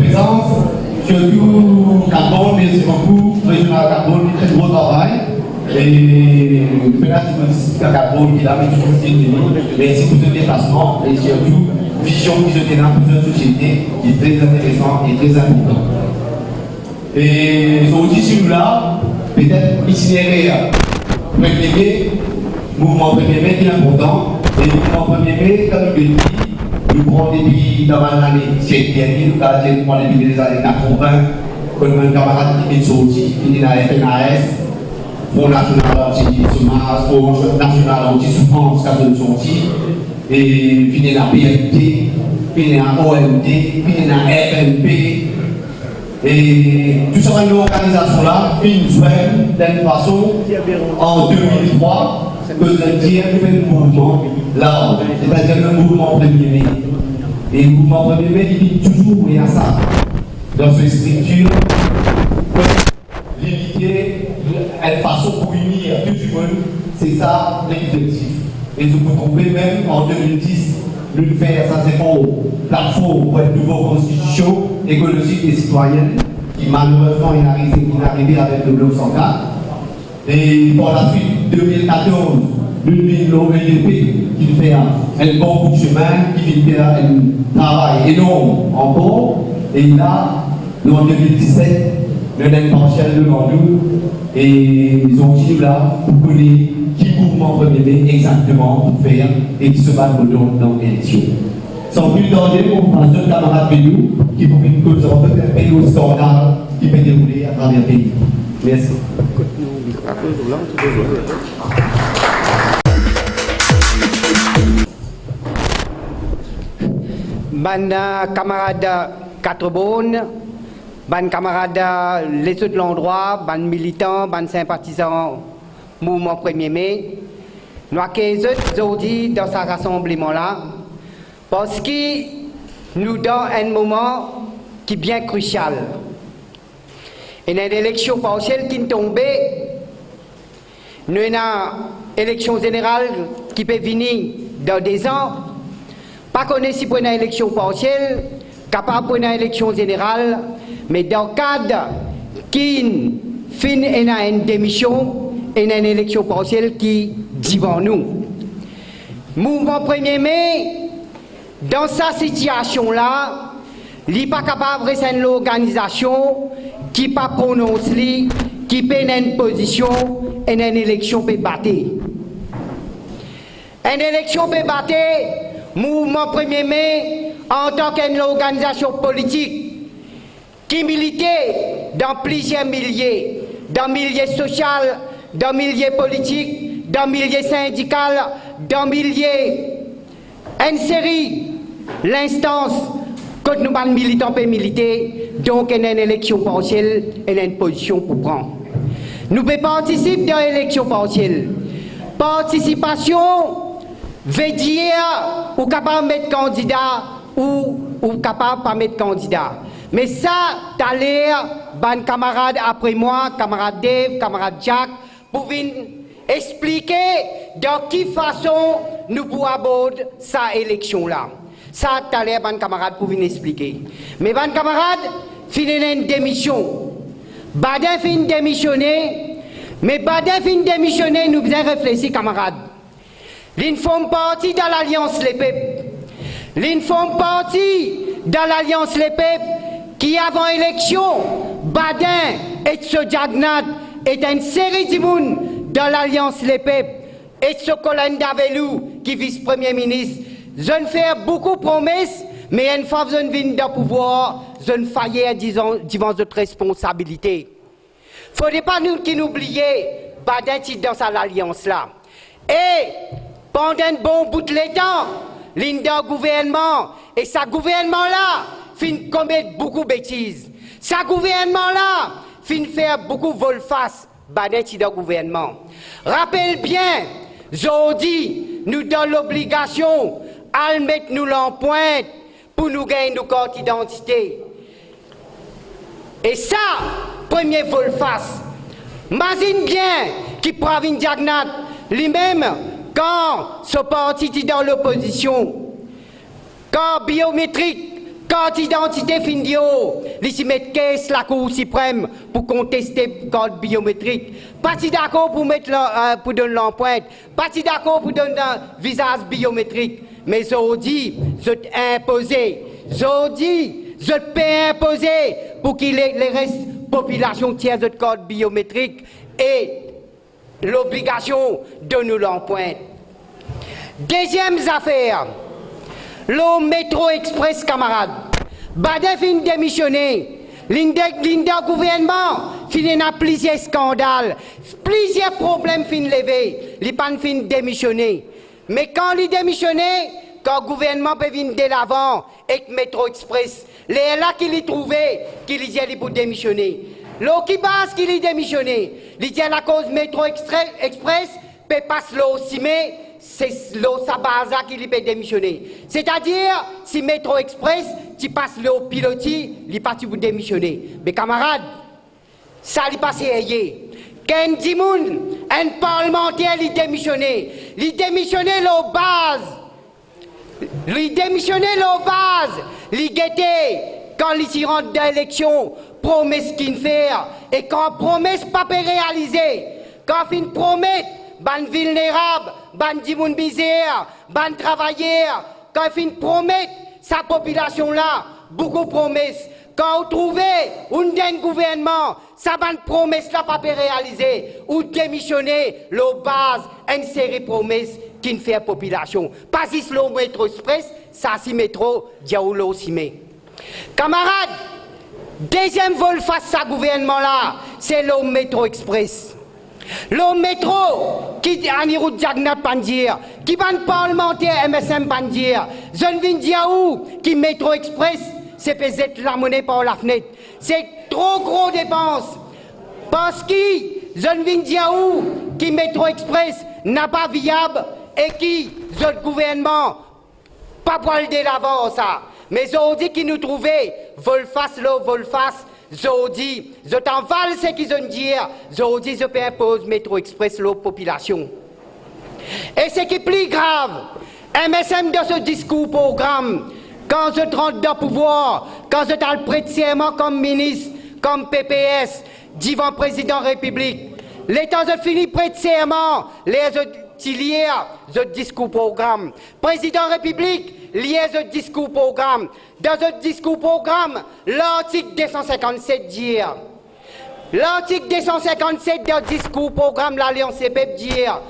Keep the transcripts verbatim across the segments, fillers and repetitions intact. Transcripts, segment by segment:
Prezans, sirtou Carbone, mersi boukou, Regional Carbone, li fer gro travay. E pena dimoun distrik Carbone ki la, me tou dimoun vini. Mersi pou zot deplasman e sirtou vizion ki zot ena pou zot sosiete, ki tre interesan e tre inportan. E zordi, si nou la, petet itinerer Premie Me, mouvman Premie Me ki inportan. E mouvman Premie Me, kouma nou pe dir, nou pran depi dan bann lane siek dernie, nou kapav dir nou pran depi lezane katrovin, kot bann kamarad ki finn sorti, finn ena F N A S, Front National Anti-Chômage, Front National Anti-Souffrance, ki finn sorti, e finn ena P M T, finn ena O M D, finn ena F M P, e tou sa bann lorganizasion la finn zwenn dan enn fason an de mil trwa, kot zot dir nou fer enn mouvman larg, setadir le mouvman Premie Me. E mouvman Premie Me, li finn touzour ena sa dan so striktir, linite, enn fason pou inir tou dimoun, se sa lobzektif. E zot pou trouve mem an de mil dis, nou fer sa zefor platform pou enn nouvo konstitision ekolozik e sitwayenn, ki malerezman inn arive, inn arive avek le Blok san kat. E par laswit, de mil katorz, nou vinn lor E D P, ki finn fer enn bon bout sime, ki finn fer enn travay enorm ankor. E la, nou an de mil diset, nou ena enn parsiel devan nou, e zordi nou la pou kone ki mouvman Premie Me exakteman pou fer e ki so bann mo d'ord dan eleksion. San pli tarde, mo pas zot kamarad Beno, ki pou vinn koz ar zot enpe lor skandal ki pe deroule atraver pei. Mersi. Bann, eh, kamarad, eh, Quatre Bornes, bann kamarad, eh, lezot landrwa, bann militan, bann sinpatizan mouvman Premie Me, nou akey zot zordi dan sa rasanbleman la, parski nou dan enn moman ki bien krisial. Ena enn eleksion parsiel ki'nn tonbe, nou ena eleksion zeneral ki pe vini dan dezan. Pa kone si pou ena eleksion parsiel, kapav pou ena eleksion zeneral, me dan kad ki finn ena enn demision, ena enn eleksion parsiel ki divan nou. Mouvman Premie Me, dan sa sitiasion la, li pa kapav res enn lorganizasion ki pa pronons li, ki pena enn pozision, ena enn eleksion pe bate. Enn eleksion pe bate, mouvman Premie Me, antan ki enn lorganizasion politik, ki milite dan plizier milie, dan milie sosial, dan milie politik, dan milie sindikal, dan milie enn seri linstans kot nou bann militan pe milite, donk ena enn eleksion parsiel, ena enn pozision pou pran. Nou pe partisip dan eleksion parsiel. Partisipasion ve dir ou kapav met kandida ou ou kapav pa met kandida. Me sa, taler, bann kamarad apre mwa, kamarad Dave, kamarad Jack, pou vinn explike dan ki fason nou pou abord sa eleksion la. Sa, taler, bann kamarad pou vinn explike. Me bann kamarad, finn ena enn demision. Baden finn demisione, me Baden finn demisione, nou bizin reflesi, kamarad. Li'nn form parti dan Lalians Lepep. Li'nn form parti dan Lalians Lepep ki avan eleksion, Baden ek so Jagnat ek enn seri dimoun dan Lalians Lepep ek so Colenda Vellou ki vis Premie Minis, zot inn fer boukou promes, me enn fwa zot inn vinn dan pouvwar, zot inn fayer divan, divan zot responsabilite. Fode pa nou ki nou bliye Baden ti dan sa lalians la. E pandan enn bon bout letan, li'nn dan gouvernman, e sa gouvernman la finn komet boukou betiz. Sa gouvernman la finn fer boukou volfas, Baden ti dan gouvernman. Rapel bien, zordi nou dan lobligasion al met nou lanpwint pou nou gagn nou kart idantite. E sa, premie volfas. Mazinn bien ki Pravin Jagnat, limem, kan so parti ti dan lopozision, kart biometrik, Kart idantite finn dir li ti met kes Lakour Siprem pou konteste kart biometrik. Pa ti dakor pou met la-, eh, pou donn lanprint. Pa ti dakor pou donn, eh, vizaz biometrik. Me zordi, zot inpoze. Zordi, zot pe inpoze pou ki le, leres popilasion tir zot kart biometrik e lobligasion donn nou lanprint. Deziem zafer, lor Metro Express, kamarad, Baden finn demisione, linn de-, linn dan gouvernman, finn ena plizier skandal, plizier problem finn leve, li pa'nn finn demisione. Me kan li demisione, kan gouvernman pe vinn delavan ek Metro Express, lerla ki li trouve ki li dir li pou demisione. Lor ki baz ki li demisione? Li dir lakoz Metro Extre-, Express pe pas lor sime, se lor sa baz la ki li pe demisione. Setadir, si Metro Express ti pas lor piloti, li pa ti pou demisione. Me kamarad, sa li pa serye. Kan enn dimoun, enn parlmanter, li demisione, li demisione lor baz, li demisione lor baz, li gete, kan li ti rant dan eleksion, promes ki'nn fer, e kan promes pa pe realize, kan finn promet bann vilnerab, bann dimoun mizer, bann travayer, kan finn promet sa popilasion la boukou promes, kan ou trouve ou'nn dan enn gouvernman, sa bann promes la pa pe realize, ou demisione lor baz enn seri promes ki'nn fer popilasion. Pa zis lor Metro Express, sa si metro, dir ou lor sime. Kamarad, deziem volfas sa gouvernman la, se lor Metro Express. Lor metro, ki Anirudh Jagannath pa'nn dir, ki bann parlmanter M S M pa'nn dir, zot vinn dir ou ki Metro Express se pe zet lamone par lafnet. Se tro gro depans. Parski zot vinn dir ou ki Metro Express napa viab e ki zot gouvernman pa pou al delavan ar sa. Me zordi ki nou trouve volfas lor volfas, zordi, zot aval seki zot dir, zordi zot pe inpoz Metro Express lor popilasion. E seki pli grav, M S M dan so diskour program, kan zot rant dan pouvwar, kan zot al pret serman kom minis, kom P P S, divan Prezidan Repiblik, letan zot fini pret serman, ler zot ti lir zot diskour program, Prezidan Repiblik lir zot diskour program. Dan zot diskour program, lartik de san sinkannset dir, lartik de san sinkannset dan diskour program Lalians Lepep dir,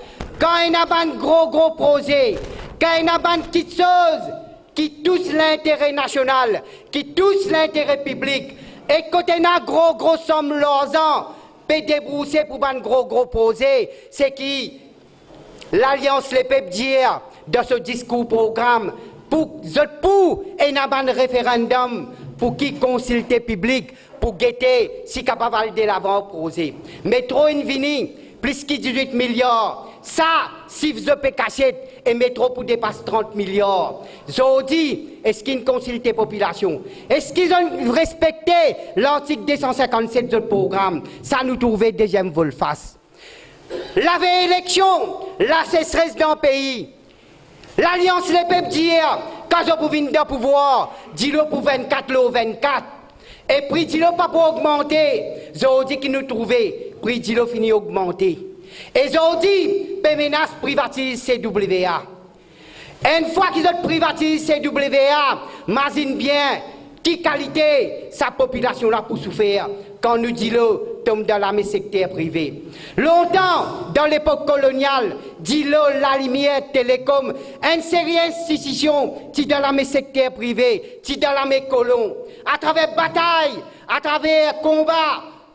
kan ena bann gro gro proze, kan ena bann kiksoz ki tous lintere nasional, ki tous lintere piblik, e kot ena gro gro som larzan pe debourse pou bann gro gro proze, seki Lalians Lepep dir dan so diskour program, pou zot pou ena bann referendom, pou ki konsilte piblik, pou gete si kapav al delavan proze. Metro inn vini, plis ki dizwit miliar. Sa sif zot pe kasiet, e metro pou depas trant miliar. Zordi, eski inn konsilte popilasion? Eski zot inn respekte lartik de san sinkannset zot program? Sa nou trouve deziem volfas. Lavey eleksion, lasesres dan pei. Lalians Lepep dir, kan zot pou vinn dan pouvwar, dilo pou vennkat lor vennkat. E pri dilo pa pou ogmante. Zordi ki nou trouve, pri dilo fini ogmante. E zordi, pe menas privatiz C W A. Enn fwa ki zot privatiz C W A, mazinn bien ki kalite sa popilasion la pou soufer kan nou dilo tom dan lame sekter prive. Lontan, dan lepok kolonial, dilo, lalimier, telekom, enn seri institision ti dan lame sekter prive, ti dan lame kolon. Atraver batay, atraver konba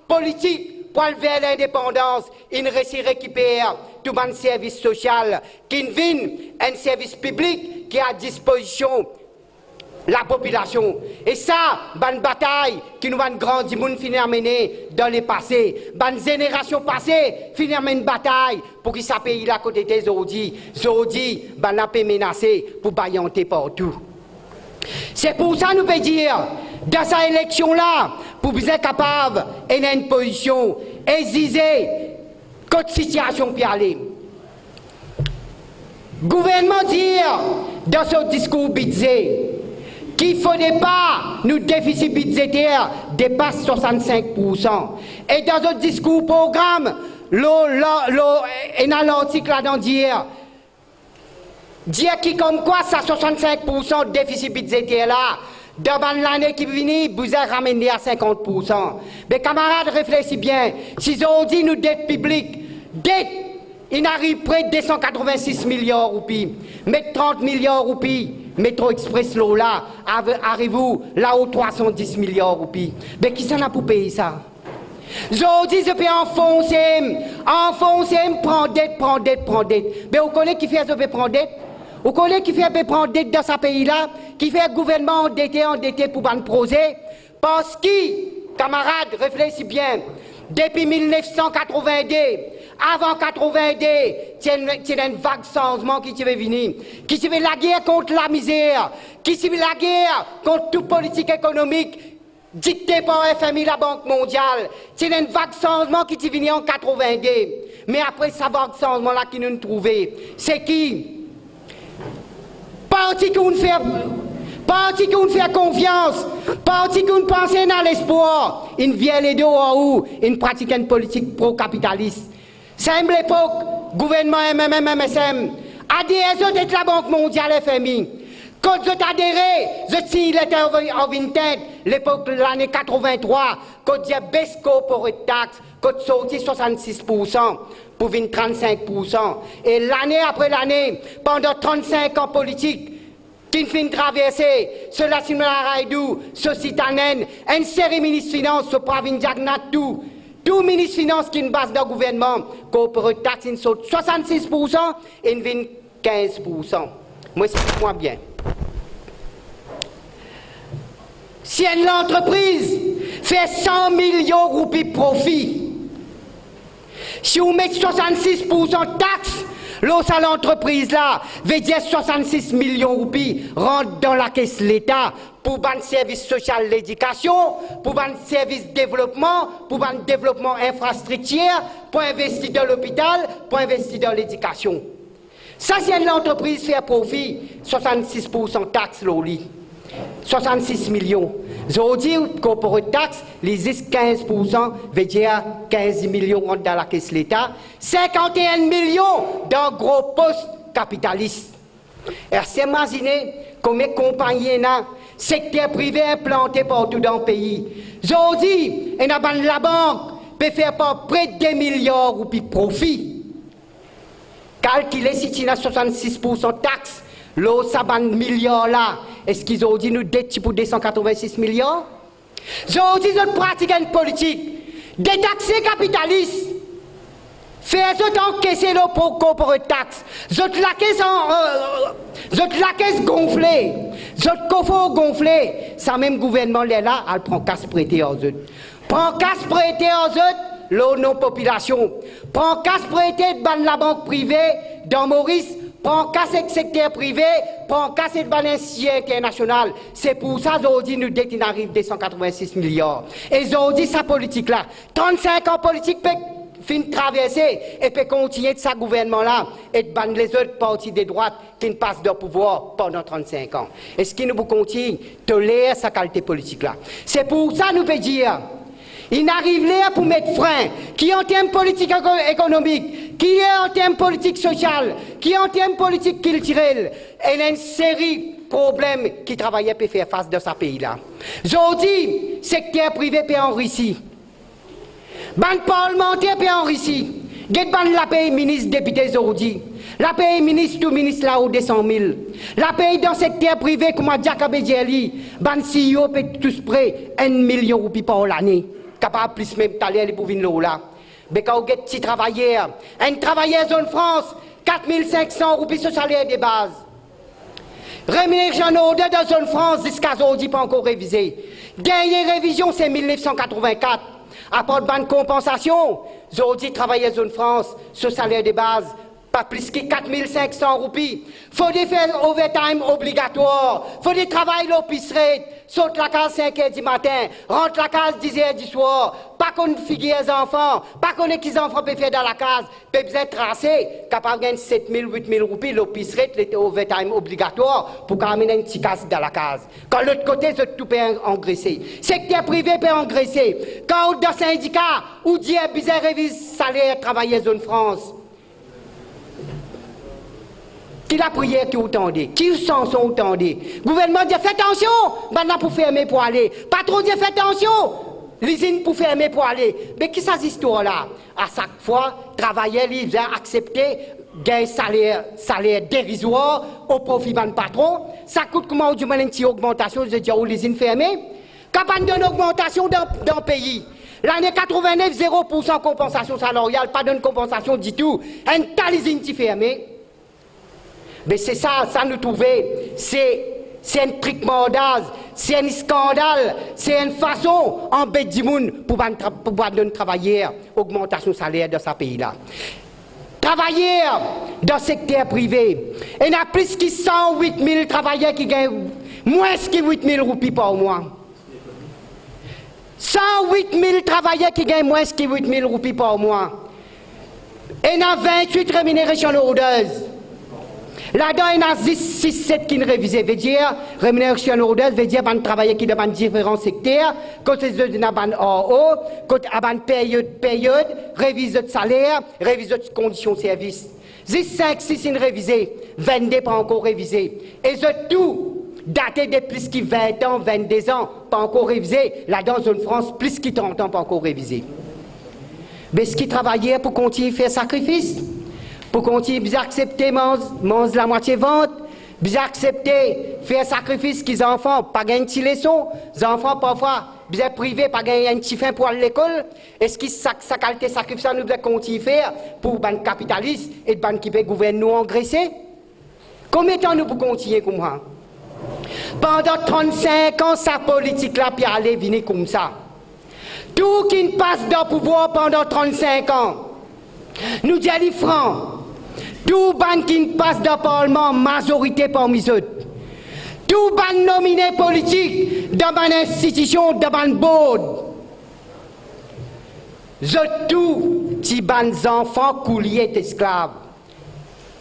politik pou al ver lindepandans, inn resi rekiper tou bann servis sosial ki'nn vinn enn servis piblik ki a dispozision lapopilasion. E sa, bann batay ki nou bann gran dimoun finn amene dan lepase, bann zenerasion pase finn amenn batay pou ki sa pei la kot ete zordi. Zordi, bannla pe menase pou bayante partou. Se pou sa nou pe dir, dan sa eleksion la, pou bizin kapav ena enn pozision, e zize kot sitiasion pe ale. Gouvernman dir dan so diskour bidze Il fode pa nou defisi bidzeter depas swasann-sink poursan. E dan zot diskour program, lor, lor, lor, ena lartik ladan dir, dir ki komkwa sa swasann-sink poursan defisi bidzeter la, dan bann lane ki vini, bizin ramenn li a sinkant poursan. Be kamarad, reflesi bien, si zordi nou det piblik, det inn ariv pre de san katrovin-sis miliar roupi, met trant miliar roupi Metro Express lor la, ave-, ariv ou lao trwa san dis miliar roupi. Be kisannla pou pey sa? Zordi zot pe anfonse, anfonse, pran det, pran det, pran det. Be ou kone kifer zot pe pran det? Ou kone kifer pe pran det dan sa pei la? Kifer gouvernman andete, andete pou bann proze? Parski, kamarad, reflesi bien, depi mil nef san katrovin-de, avan katrovin-de, ti ena, ti ena enn vag sanzman ki ti pe vini, ki ti pe lager kont lamizer, ki ti pe lager kont tou politik ekonomik dikte par F M I, Labank Mondial. Ti ena enn vag sanzman ki ti vini an katrovin-de. Me apre sa vag sanzman la ki nou trouve, seki parti ki ou'nn fer, parti ki ou'nn fer konfians, parti ki ou'nn panse ena lespwar, inn vir ledo ar ou, inn pratik enn politik pro-kapitalis. Sa mem lepok, gouvernman M M M, M S M, ader zot ek Labank Mondial, F M I. Kot zot adere, zot sign letter of, of intent, lepok lane katrovin-trwa, kot dir bes corporate tax, kot sorti swasann-sis poursan pou vinn trant-sink poursan. E lane apre lane, pandan trant-sink an politik ki'nn finn traverse, so Lasimanaraydoo, so Sithanen, enn seri minis finans, so Pravind Jugnauth, tou, tou minis finans ki'nn baz dan gouvernman, corporate tax inn sot swasann-sis poursan, inn vinn kinz poursan. Mo, eksplik mwa bien. Si enn lantrepriz fer san milion roupi profi, si ou met swasann-sis poursan tax lor sa lantrepriz la, vedir swasann-sis milion roupi rant dan lakes Leta pou bann servis sosial, ledikasion, pou bann servis devlopman, pou bann devlopman infrastriktir, pou investi dan lopital, pou investi dan ledikasion. Sa si enn lantrepriz fer profi, swasann-sis poursan tax lor li. Swasann-sis milion. Zordi, corporate tax, li zis kinz poursan, vedir kinz milion rant dan lakes Leta, sinkant-e-enn milion dan gro pos kapitalis. Eski imazine konbien konpagni ena, sekter prive inplante partou dan pei. Zordi, ena bann labank pe fer par pre de miliar roupi profi. Kalkile si ti ena swasann-sis poursan tax lor sa bann miliar la, eski zordi nou det ti pou de san katrovin-sis miliar? Zordi zot pratik enn politik detaxe kapitalis, fer zot ankese lor pro-, corporate tax, zot lakes an, euh, zot lakes gonfle, zot kofor gonfle, sa mem gouvernman lerla al pran kas prete ar zot. Pran kas prete ar zot lor nom popilasion. Pran kas prete bann labank prive dan Moris, pran kas ek sekter prive, pran kas ek bann institusion internasional. Se pou sa zordi nou det inn ariv de san katrovin-sis miliar. E zordi sa politik la, trant-sink an politik pe finn traverse e pe kontigne sa gouvernman la ek bann lezot parti de drwat ki'nn pas dan pouvwar pandan trant-sink an. Eski nou pou kontign toler sa kalite politik la? Se pou sa nou pe dir, inn ariv ler pou met frin, ki an term politik eko-, ekonomik, ki an term politik sosial, ki an term politik kiltirel, ena enn seri problem ki travayer pe fer fas dan sa pei la. Zordi, sekter prive pe anrisi. Bann parlmanter pe anrisi. Get bann lapey minis, depite zordi. Lapey minis, tou minis lao de san mil. Lapey dan sekter prive, kouma Diaka pe dir li, bann C E O pe tous pre enn milion roupi par lane. Kapav plis mem, taler li pou vinn lor la. Be kan ou get ti travayer, enn travayer Zone Franche, kat mil sink san roupi so saler de baz. Remuneration order dan Zone Franche ziska zordi pa ankor revize. Dernie revizion se mil nef san katrovin-kat. Apar bann konpansasion, zordi travayer Zone Franche, so saler de baz, pa plis ki kat mil sink san roupi. Fode fer overtime obligatwar. Fode travay lor pis red. Sort lakaz sink er dimatin, rant lakaz diz er diswar. pa konn figir zanfan, pa kone ki zanfan pe fer dan lakaz, pe bizin trase, kapav gagn set mil, wit mil roupi lor pis ret, le overtime obligatwar pou kapav amenn enn ti kas dan lakaz. Kan lot kote, zot tou pe an-, angrese. Sekter prive pe angrese. Kan ou dan sindika, ou dir bizin reviz saler travayer Zone Franche. Ki lapriyer ki ou tande? Ki sanson ou tande? Gouvernman dir, "Fer atansion, bannla pou ferme pou ale." Patron dir, "Fer atansion, lizinn pou ferme pou ale." Me ki sa zistwar la? A sak fwa, travayer li bizin aksepte gagn saler, saler derizwar o profi bann patron. Sa kout kouma ou dimoun enn ti ogmantasion, zot dir ou lizinn ferme. Kapav donn ogmantasion dan, dan pei. Lane katreven-nef, zero poursan konpansasion salaryal, pa donn konpansasion ditou. Enn ta lizinn ti ferme. Me se sa, sa nou trouve, se, se enn trikmardaz, se enn skandal, se enn fason anbet dimoun pou bann tra-, pou bann donn travayer ogmantasion saler dan sa pei la. Travayer dan sekter prive, ena plis ki san wit mil travayer ki gagn mwins ki wit mil roupi par mwa. San wit mil travayer ki gagn mwins ki wit mil roupi par mwa. Ena vintwit remuneration orders. Ladan ena zis sis set ki'nn revize. Vedir remuneration orders, vedir bann travayer ki dan bann diferan sekter, kot zot ena bann R O, kot a bann peryod, peryod, reviz zot saler, reviz zot kondision servis. Zis sink, sis inn revize, vennde pa ankor revize. E zot tou, date de plis ki vin an, vennde an, pa ankor revize. Ladan Zone Franche, plis ki trant an pa ankor revize. Be eski travayer pou kontign fer sakrifis? Pou kontign bizin aksepte manz, manz lamwatie vant? Bizin aksepte fer sakrifis ki zanfan pa gagn ti leson? Zanfan parfwa bizin prive, pa gagn enn tifin pou al lekol? Eski sa, sa kalite sakrifis la nou bizin kontign fer pou bann kapitalis e bann ki pe gouvern nou angrese? Konbien tan nou pou kontign koumsa? Pandan trannsink an, sa politik la pe ale vini koumsa. Tou ki'nn pas dan pouvwar pandan trannsink an, nou dir li fran, tou bann ki'nn pas dan parlman, mazorite parmi zot, tou bann nomine politik dan bann institision, dan bann board, zot tou ti bann zanfan koulie, esklav.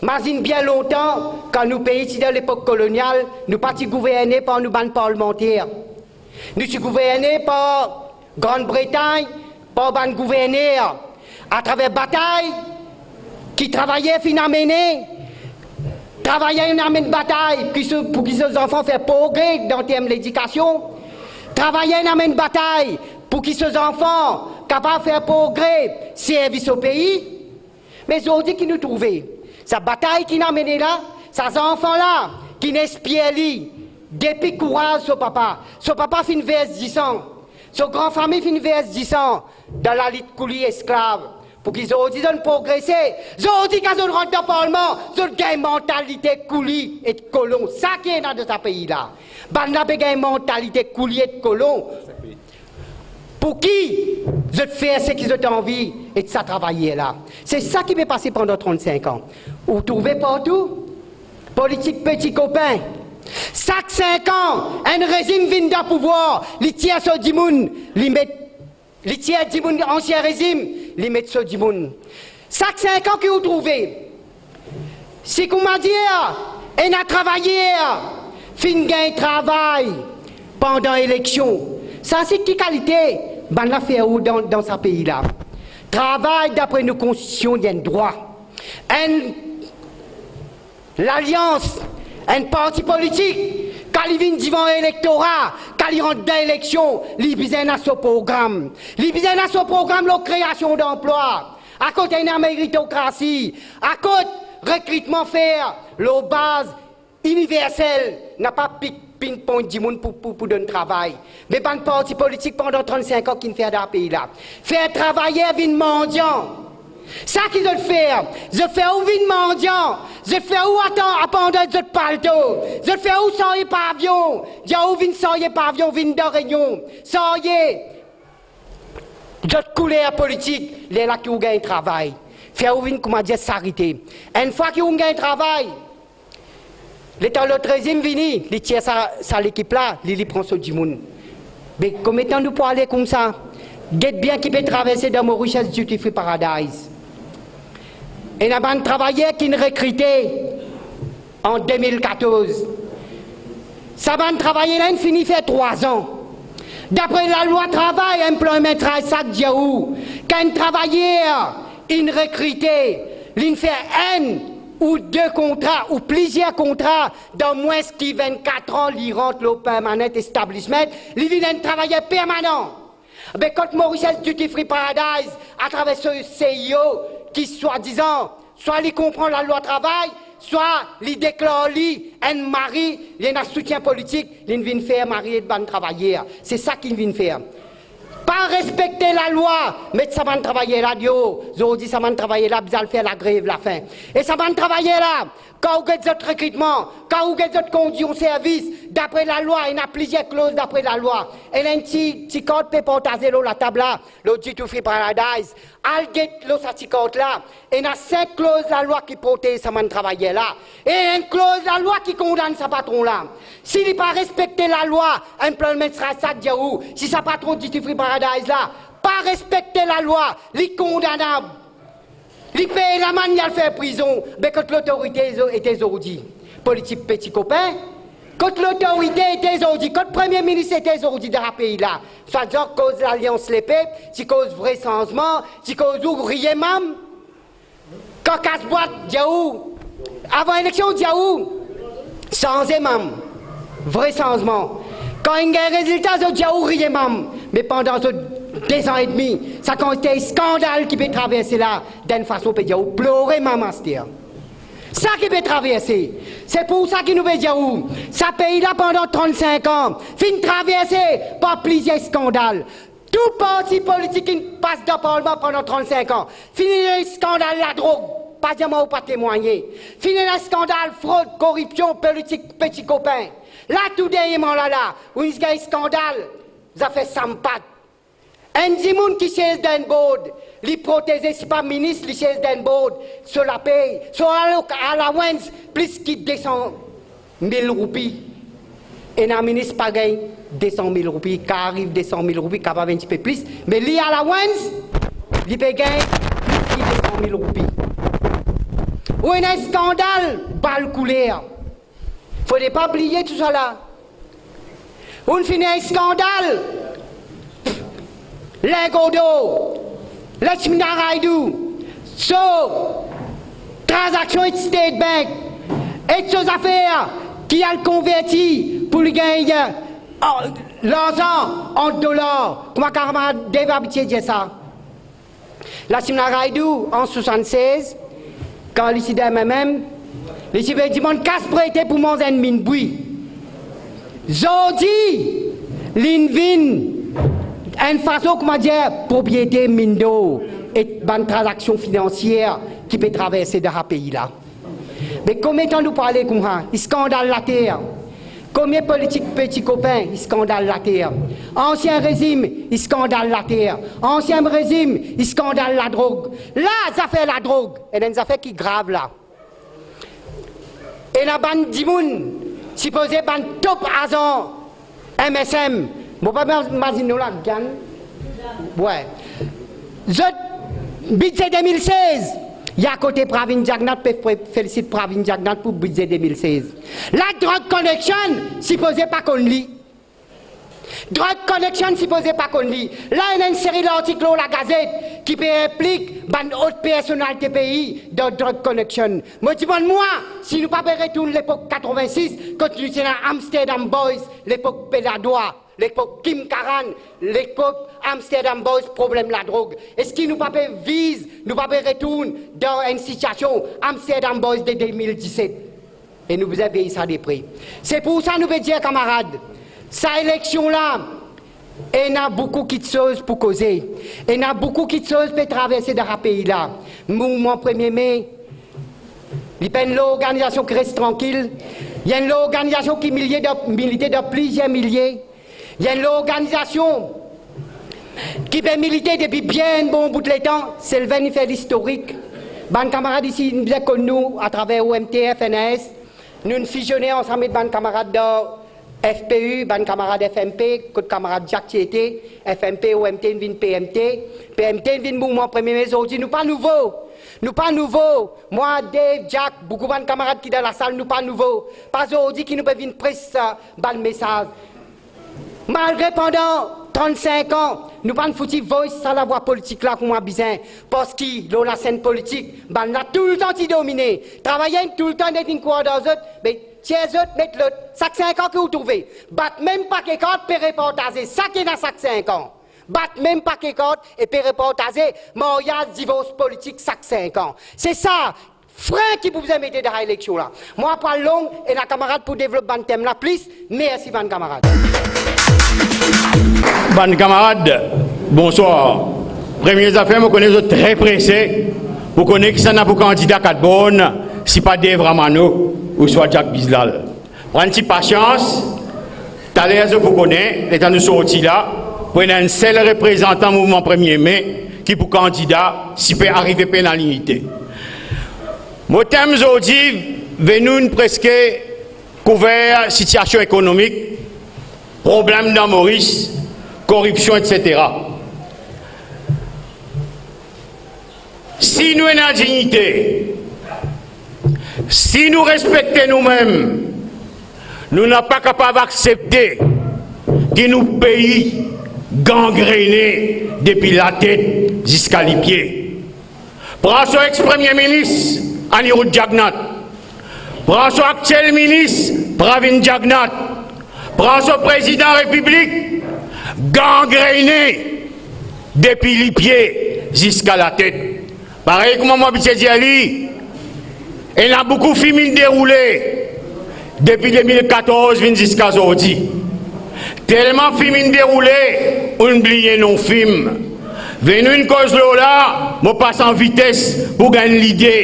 Mazinn bien lontan, kan nou pei ti dan lepok kolonial, nou pa ti gouverne par nou bann parlmanter. Nou ti gouverne par Grann Bretagn, par bann gouverner, atraver batay ki travayer finn amene. Travayer inn amenn batay ki so, pou ki so zanfan fer progre dan term ledikasion. Travayer inn amenn batay pou ki so zanfan kapav fer progre, servi so pei. Me zordi ki nou trouve, sa batay ki'nn amene la, sa zanfan la ki'nn inspir li, depi kouraz so papa. So papa finn vers disan, so gran fami finn vers disan dan lalit koulie esklav, pou ki zordi zot progrese. Zordi kan zot rant dan parlman, zot gagn mantalite koulie e kolon. Sa ki ena dan sa pei la. Bannla pe gagn mantalite koulie e kolon. Pou ki zot fer seki zot anvi ek sa travayer la? Se sa ki pe pase pandan trannsink an. Ou trouve partou politik peti kopin. Sak sink an, enn rezim vinn dan pouvwar, li tir so dimoun, li met, li tir dimoun ansien rezim, li met so dimoun. Sak sink an ki ou trouve, si kouma dir, ena travayer finn gagn travay pandan eleksion. Sa se ki kalite bannla fer ou dan, dan sa pei la? Travay dapre nou konstitision, li enn drwa. Enn lalians, enn parti politik, kan li vinn divan elektora, kan li rant dan eleksion, li bizin ena so program. Li bizin ena so program lor kreasion danplwa. Akote ena meritokrasi, akote rekritman fer lor baz iniversel, napa pik, pinpoint dimoun pou, pou, pou donn travay. Me bann parti politik pandan trannsink an ki'nn fer dan pei la? Fer travayer vinn mandian. Sa ki zot fer, zot fer ou vinn mandian, zot fer ou atan, abandonn zot palto, zot fer ou sarye pavion, dir ou vinn sarye pavion, vinn dan reynion, sarye zot kouler politik, lerla ki ou gagn travay. Fer ou vinn, kouma dir, sarite. Enn fwa ki ou gagn travay, letan lot rezim vini, li tir sa, sa lekip la, li, li pran so dimoun. Be konbien tan nou pou ale koumsa? Get bien ki pe traverse dan Mauritius Duty Free Paradise. Ena bann travayer ki'nn rekrite an de mil katorz. Sa bann travayer la inn fini fer trwa zan. Dapre lalwa travay, Employment Rights Act dir ou, kan enn travayer inn rekrite, li'nn fer enn ou de kontra ou plizier kontra, dan mwins ki vennkat an, li rant lor permanent establishment, li vinn enn travayer permanan. Be kot Mauritius Duty Free Paradise, atraver so C I O, ki swadizan, swa li konpran lalwa travay, swa li deklar li enn mari, li ena soutien politik, li'nn vinn fer mari ek bann travayer. Se sa ki'nn vinn fer. Pa respekte lalwa, met sa bann travayer la deor. Zordi sa bann travayer la bizin al fer lagrev lafin. E sa bann travayer la, kan ou get zot rekritman, kan ou get zot kondision servis, dapre lalwa, ena plizier kloz dapre lalwa. Ena enn ti, ti kart pe partaze lor latab la, lor Duty Free Paradise. Al get lor sa ti kart la. Ena sink kloz lalwa ki protez sa bann travayer la. E enn kloz lalwa ki kondann sa patron la. Si li pa respekte lalwa, Employment Rights Act dir ou, si sa patron Duty Free Paradise la pa respekte lalwa, li kondanab. Li pey lamann, li al fer prizon. Be kot lotorite zo-, ete zordi? Politik peti kopin. Kot lotorite ete zordi? Kot Premie Minis ete zordi dan sa pei la? Swadizan koz Lalians Lepep, ti koz vre sanzman, ti koz ou riye mam. Kan kas bwat dir ou, avan eleksion dir ou, sanze mam, vre sanzman. Kan inn gagn rezilta, zot dir ou riye mam. Me pandan zot dezan edmi, sa kantite skandal ki pe traverse la, dan enn fason pe dir ou plore mam aster. Sa ki pe traverse, se pou sa ki nou pe dir ou, sa pei la pandan trannsink an finn traverse par plizier skandal. Tou parti politik ki'nn pas dan parlman pandan trannsink an, finn ena skandal ladrog, pa dir mwa ou pa temwagne. Finn ena skandal frod, koripsion, politik peti kopin. La tou derniereman la la, ou inn gagn skandal zafer sampat. Enn dimoun ki siez dan enn board, li proteze, sipa minis, li siez dan enn board, so lapey, so allo-, allowance plis ki de san mil roupi. Ena minis pa gagn de san mil roupi, kapav ariv de san mil roupi, kapav enn tipe plis, me li allowance, li pe gagn plis ki de san mil roupi. Ou ena skandal bal kouler. Fode pa bliye tousala. Ou finn ena skandal lingo dor, Lakshmi Naraidou, so tranzaksion ek State Bank, ek so zafer ki al konverti pou li gagn, eh, larzan an dolar, kouma kamarad Dave abitie dir sa. Lakshmi Naraidou, an swasann-sez, kan li ti dan M M M, li ti pe dimann kas prete pou manz enn min bwi. Zordi, li'nn vinn enn fason, kouma dir, propriete min dor ek bann tranzaksion finansier ki pe traverse dan sa pei la. Me konbien tan nou pou ale koumsa, skandal later. Konbien politik peti kopin, skandal later. Ansien rezim, skandal later. Ansien rezim, skandal ladrog. La, zafer ladrog, ena enn zafer ki grav la. Ena bann dimoun, sipoze bann top azan M S M, mo pa mazinn non la, Gann. Wi. Zot bidze de mil sez, li akote Pravin Jagannath, pe, pe felisit Pravin Jagannath pou bidze de mil sez. La, Drug Connection sipoze pa konn li. Drug Connection sipoze pa konn li. La, ena enn seri lartik lor lagazet ki pe inplik bann ot personalite pei dan Drug Connection. Mo dimann mwa, si nou pa pe retourn lepok katrevinsis, kot nou ti ena Amsterdam Boys, lepok Peladwa, lepok Kim Karan, lepok Amsterdam Boys, problem ladrog. Eski nou pa pe viz, nou pa pe retourn dan enn sitiasion Amsterdam Boys de de mil diset? E nou bizin vey sa de pre. Se pou sa nou pe dir, kamarad, sa eleksion la, ena boukou kitsoz pou koze. Ena boukou kitsoz pe traverse dan sa pei la. Mouvman Premie Me, li pa enn lorganizasion ki res trankil. Li enn lorganizasion ki milie dan, milite dan plizier milie. Li enn lorganizasion ki pe milite depi bien bon bout letan, Sylvain inn fer listorik. Bann kamarad isi, nou bien konn nou atraver O M T F, N A S. Nou'nn fizione ansam ek bann kamarad dan F P U, bann kamarad F M P, kot kamarad Jack ti ete, F M P, O M T inn vinn P M T, P M T inn vinn Mouvman Premie Me. Zordi nou pa nouvo, nou pa nouvo. Mwa, Dave, Jack, boukou bann kamarad ki dan lasal, nou pa nouvo. Pa zordi ki nou pe vinn pres, eh, bann mesaz. Malgre pandan trannsink an, nou pa'nn fouti voy sa lavwa politik la kouma bizin, parski lor lasenn politik, bannla toultan ti domine. Travayer inn toultan nek vinn krwar dan zot, be tir zot, met lot. Sak sink an ki ou trouve, bat mem pake kart pe repartaze, sa ki ena sak sink an. Bat mem pake kart e pe repartaze maryaz, divors politik sak sink an. Se sa, fren ki pou bizin mete dan eleksion la. Mwa pa long, ena kamarad pou devlop bann tem la plis. Mersi bann kamarad. Bann kamarad, bonswar. Premie zafer, mo kone zot tre prese pou kone kisannla pou kandida kat born, si pa Dave Ramano ouswa Jack Bizlal. Pran ti pasians, taler zot pou kone, letan nou sorti la, pou ena enn sel reprezantan Mouvman Premie Me ki pou kandida, si pe arive pena linite. Mo tem zordi, vinn nou preske kouver sitiasion ekonomik, problem dan Moris, koripsion, etsetera. Si nou ena dignite, si nou respekte noumem, nou napa kapav aksepte ki nou pei gangrene depi latet ziska lipie. Pran so ex-Premie Minis Anirudh Jagannath, pran so aktiel minis Pravind Jagannath, pran so Prezidan Repiblik gangrene depi lipie ziska latet. Parey kouma mo abitie dir li, ena boukou fim inn deroule depi de mil katorz vinn ziska zordi. Telman fim inn deroule, ou'nn bliye nom fim. Vinn nou inn koz lor la, mo pas an vites pou gagn lide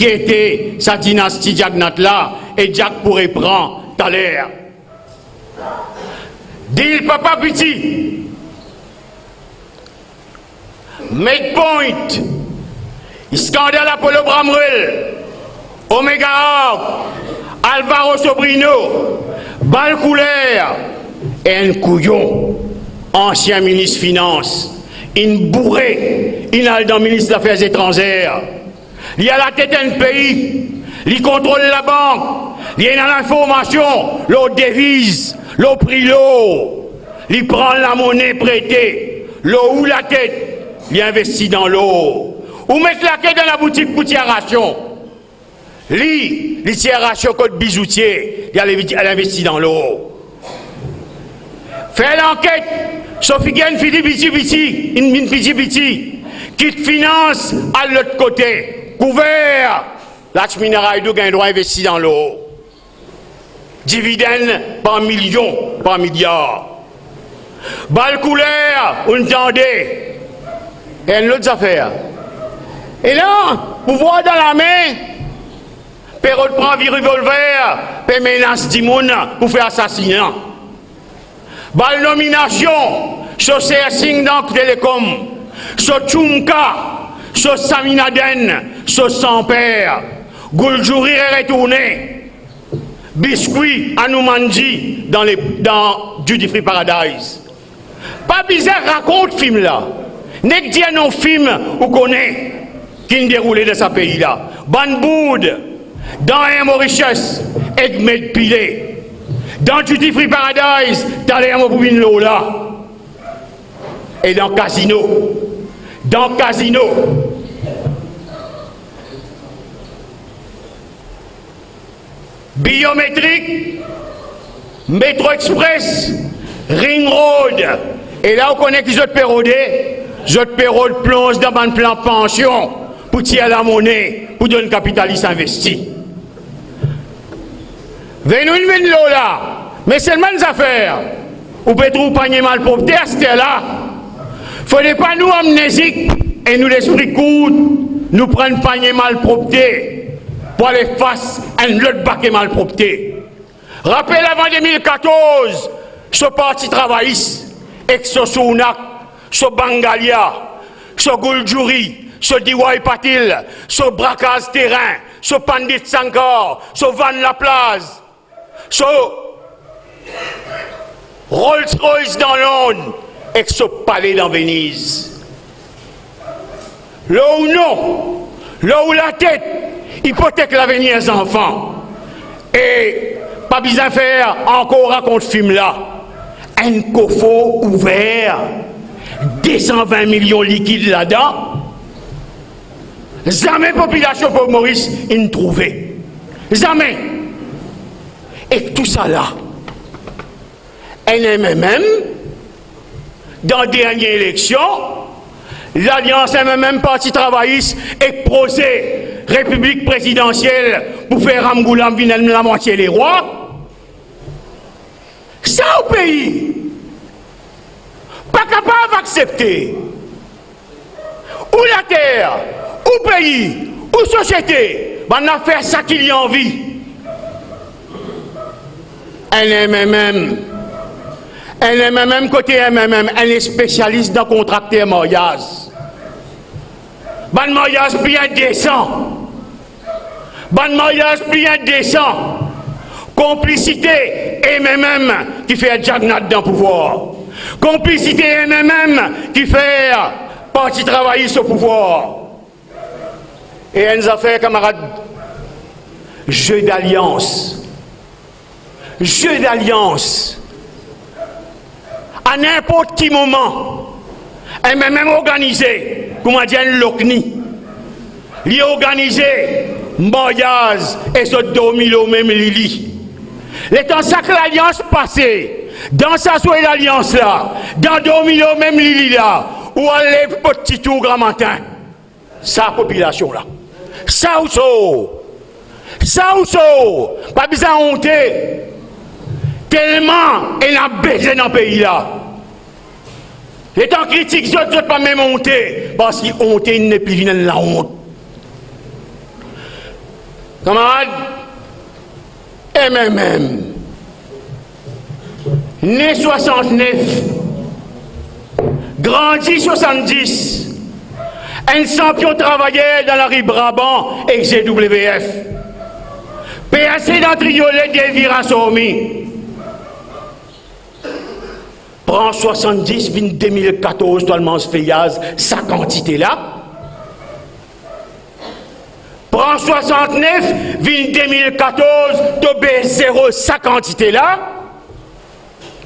ki ete sa dinasti Jagannath la, e Jack pou repran taler. Dil papa piti, Med Point, skandal Apollo Bramwell, Omega Arc, Alvaro Sobrino, bal kouler, enn kouyon, ansien minis finans, inn boure, inn al dan minis zafer etranzer. Li alatet enn pei, li kontrol labank, li ena linformasion lor deviz, lor pri lor. Li pran lamone prete, lor ou latet, li investi dan lor. Ou met lake dan laboutik pou tir rasion. Li, li tir rasion kot bizoutie, li al invi-, al investi dan lor. Fer lanket, so figir inn fini piti piti, inn vinn piti piti. Kit finans al lot kote, kouver. Lakshmi Narayan gagn drwa investi dan lor. Dividenn par milion, par miliar. Bal kouler, ou'nn tande. Enn lot zafer. E la, pouvwar dan lame, pe rod pran revolver, pe menas dimoun pou fer asasina. Bal nominasion, so Sersing dan Telecom, so Jhumka, so Sami Naden, so Sanper, Guljari retourne, biskwi Hanumanji dan le, dan Duty Free Paradise. Pa bizin rakont fim la. Nek dir nom fim ou kone ki'nn deroule dan sa pei la. Bann bourd, dan Air Mauritius ek Med Pile, dan Duty Free Paradise, taler mo pou vinn lor la. E dan kazino, dan kazino. Biometrik, Metro Express, Ring Road. E la ou kone ki zot pe rode? Zot pe rod plonz dan bann plan pansion pou tir lamone pou donn kapitalis investi. Vinn nou vinn lor la, me selman enn zafer, ou pe trouv panie malpropte aster la. Fode pa nou amnezik e nou lespri kourt, nou pran panie malpropte pou al efas enn lot bake malpropte. Rapel avan de mil katorz, so Parti Travayis ek so Sunak, so Bangalia, so Guljari, so D Y Patil, so brakaz terin, so Pandit Shankar, so vann laplaz, so Rolls Royce dan Lond ek so pale dan Veniz. Lor ou nom, lor ou latet, ipotek lavenir zanfan. E pa bizin fer ankor rakont fim la. Enn kofor ouver, de san vin milion likid ladan. Zame popilasion Port Maurice inn trouve. Zame. Ek tousala, enn M M M, dan dernie eleksion, lalians M M M Parti Travayis ek proze repiblik prezidansiel pou fer Ramgoolam vinn enn lamwatie lerwa. Sa ou pei pa kapav aksepte. Ou later, ou pei, ou sosiete, bann la fer seki li anvi. Enn M M M, enn M M M kote M M M, enn spesialis dan kontrakter maryaz. Bann maryaz bien desan. Bann maryaz bien desan. Konplisite M M M ki fer zagnat dan pouvwar. Konplisite M M M ki fer Parti Travayis o pouvwar. E enn zafer, kamarad, ze dalians. Ze dalians. A ninport ki moman, M M M organize, kouma dir enn lokni. Li organize maryaz e zot dormi lor mem lili. Letan sak lalians pase, dan sa zwe lalians la, dan dormi lor mem lili la, ou al lev kot ti tour gramatin. Sa popilasion la. Sa ou sor. Sa ou sor. Pa bizin onte. Telman ena beze dan pei la. Letan kritik zot, zot pa mem onte. Parski onte inn nepli vinn enn laont. Kamarad, M M M. Ne swasant-nef, grandi swasann-dis, enn sanpion travayer dan lari Braban ek Z W F. Perse dan triolet Delvira Sormi. Pran swasann-dis vinn de mil katorz, to al manz feyaz, sa kantite la. Pran swasann-nef vinn de mil katorz, to be zero, sa kantite la.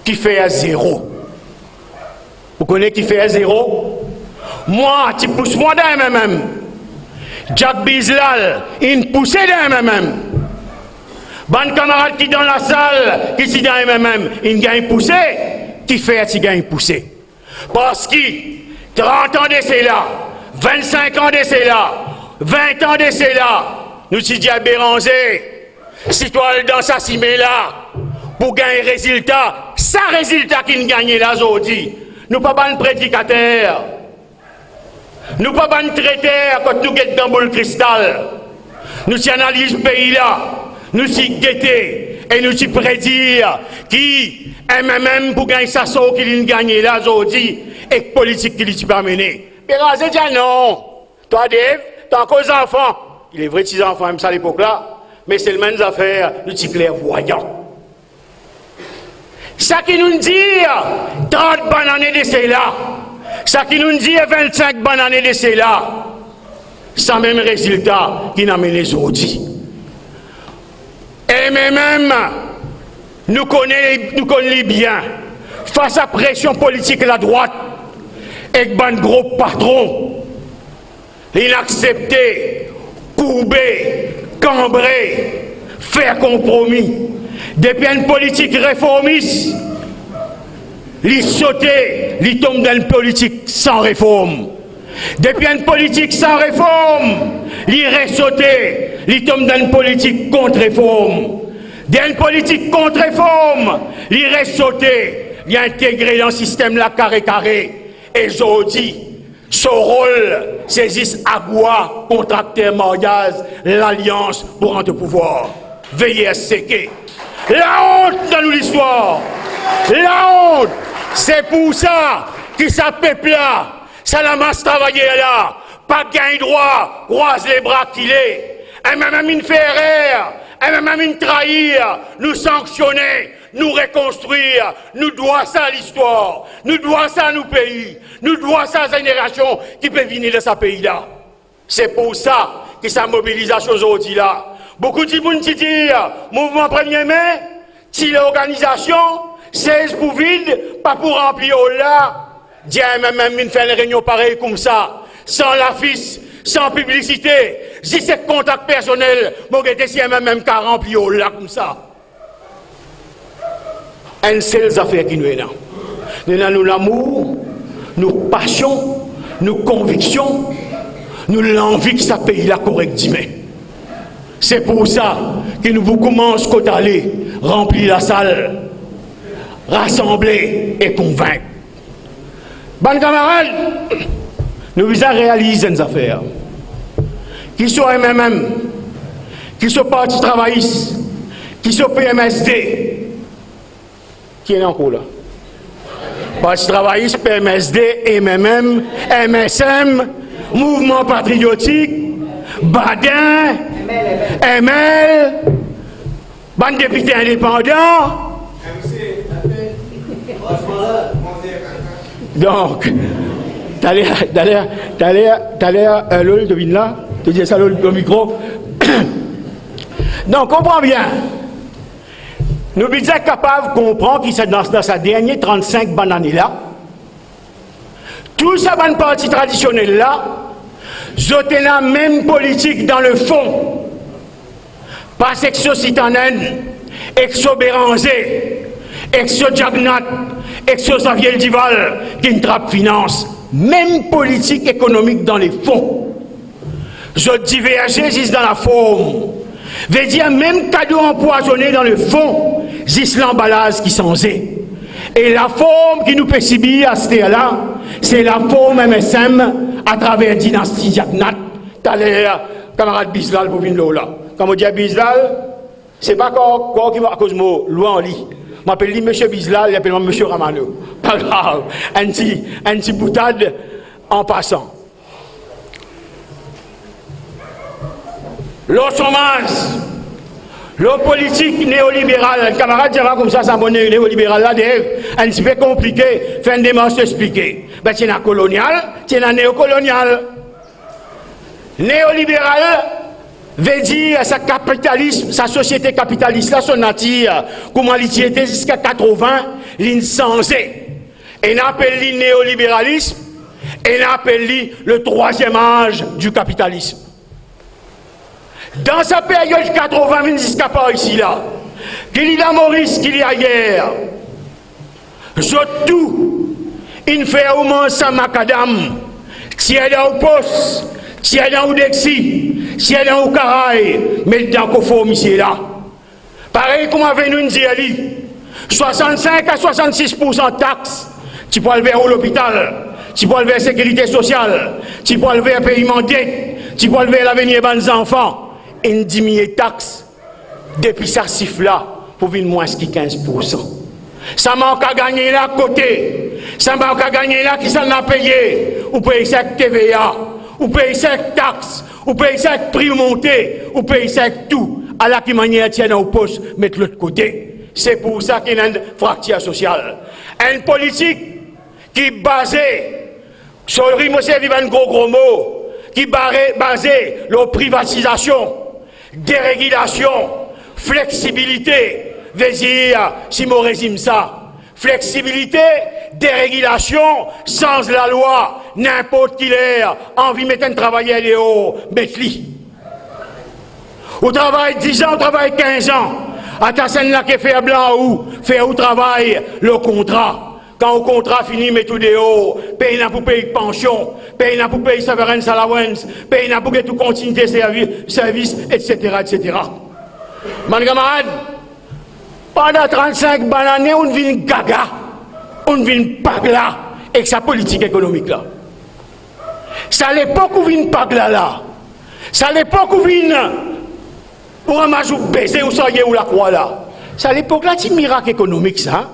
Kifer zero? Ou kone kifer zero? Mwa, ti pous mwa dan M M M. Jack Bizlal inn pouse dan M M M. Bann kamarad ki dan lasal, ki ti dan M M M, inn gagn pouse. Kifer ti gagn pouse? Parski trant an de sela, vinn-sink an de sela, vin an de sela, nou ti dir Beranze, si to al dan sa simin la, pou gagn rezilta, sa rezilta ki'nn gagne la zordi. Nou pa bann predikater, nou pa bann treter kot nou get dan boul kristal. Nou ti analiz pei la, nou ti gete e nou ti predir ki M M M pou gagn sa sor ki li'nn gagne la zordi ek politik ki li ti pe amene. Beranze dir, "Non, twa Dave, twa ankor zanfan." Ilevre ti zanfan mem sa lepok la, me selman enn zafer, nou ti klervwayan. Sa ki nou'nn dir trant bann ane de sela, sa ki nou'nn dir vinn-sink bann ane de sela, sa mem rezilta ki'nn amene zordi. M M M, nou kone, nou konn li bien. Fas a presion politik ladrwat ek bann gro patron, li'nn aksepte kourbe, kanbre, fer konpromi. Depi enn politik reformis, li sote, li tom dan enn politik san reform. Depi enn politik san reform, li resote, li tom dan enn politik kont reform. Dan enn politik kont reform, li resote, li integre dan sistem la kare kare. E zordi, so rol, se zis AGOA, kontrakter maryaz, Lalians pou rant o pouvwar. Veye seke. Laont dan nou listwar. Laont. Se pou sa ki sa pep la, sa lamas travayer la, pa gagn drwa krwaz lebra, kile. M M M inn fer erer, M M M inn trair, nou sanksione, Nou rekonstrir, nou dwa sa listwar, nou dwa sa nou pei, nou dwa sa zenerasion ki pe vini dan sa pei la. Se pou sa ki sa mobilizasion zordi la, boukou dimoun ti dir, mouvman Premie Me, ti lorganizasion, sez pou vid, pa pou ranpli hol la. Dir MMM vinn fer enn reynion parey koumsa, san lafis, san piblisite, zis ek kontak personel, mo gete si MMM kapav ranpli hol la koumsa. Enn sel zafer ki nou ena, nou ena nou lamour, nou pasion, nou konviksion, nou lanvi ki sa pei la korek dimin. Se pou sa ki nou pou koumans kot ale, ranpli lasal, rasanble e konvink. Bann kamarad, nou bizin realiz enn zafer. Ki so MMM, ki so Parti Travayis, ki so PMSD, ki ena ankor la? Parti Travayis, PMSD, MMM, MSM, Mouvman Patriotik, Badin, ML, bann depite indepandan. Donk, taler, taler, taler, taler, eh, Lol, to vinn la, to dir sa lor mikro. Donk, konpran bien. Nou bizin kapav konpran ki sa, dan, dan sa dernie trant-sink bann ane la, tou sa bann parti tradisionel la, zot ena mem politik dan lefon. Pas ek so Sitanenn, ek so Beranze, ek so Diagnat, ek so Xavier Duval, ki'nn trap finans. Mem politik ekonomik dan lefon. Zot diverze zis dan laform. Vedir mem kado anpwazone dan lefon, zis lanbalaz ki sanze. E laform ki nou pe sibir aster la, se laform MSM atraver dinasti Diagnat. Taler, kamarad Bizlal pou vinn lor la. Kan mo dir Bizlal, se pa kor, kor ki mo, akoz mo lwar li. Mo apel li Misie Bizlal, li apel mwa Misie Ramano. Pa grav, enn ti, enn ti boutad an pasan. Lor somaz, lor politik neoliberal, enn kamarad dir mwa koumsa, sa mo ne-, neoliberal la, de, enn tipe konplike, fer enn demars to explike. Be, ti ena kolonial, ti ena neokolonial. Neoliberal vedir sa kapitalism, sa sosiete kapitalis la, so natir, kouma li ti ete ziska katrovin, li'nn sanze. Ena apel li neoliberalism, ena apel li le troisième âge du capitalisme. Dan sa period katrovin vinn ziska par isi la, ki li Lamoris, ki li ayer, zot tou inn fer ou manz sa makadam, tir dan ou pos, tir dan ou dexi, tir dan ou karay, met dan kofor misie la. Parey kouma Venou inn dir li, swasann-sink a swasann-sis poursan tax ti pou al ver ou lopital, ti pou al ver sekirite sosial, ti pou al ver peyman det, ti pou al ver lavenir bann zanfan. Inn diminie tax, depi sa sif la pou vinn mwins ki kinz poursan. Sa mank a gagne la kote? Sa mank a gagne la, kisannla peye? Ou pey sa ek T V A, ou pey sa ek tax, ou pey sa ek pri monte, ou pey sa ek tou. Ala ki manier tir dan ou pos, met lot kote. Se pou sa ki ena enn fraktir sosial. Enn politik ki baze, sorry mo servi bann gro gro mo, ki bare, baze lor privatizasion, deregilasion, fleksibilite, vedir, si mo rezim sa, fleksibilite, deregilasion, sanz lalwa, ninport ki ler, anvi met enn travayer deor, met li. Ou travay diz an, ou travay kinz an, atas enn lake fer blan ou, fer ou travay lor kontra. Kan ou kontra fini, met ou deor, pena pou pey pansion, pena pou pey severance allowance, pena pou get ou kontinie servi, servis, etsetera, etsetera. Bann kamarad, pandan trant-sink bann ane, ou'nn vinn gaga, ou'nn vinn pagla ek sa politik ekonomik la. Sa lepok ou vinn pagla la, sa lepok ou vinn, ou ramas ou beze, ou sarye ou lakrwa la, sa lepok la ti mirak ekonomik sa.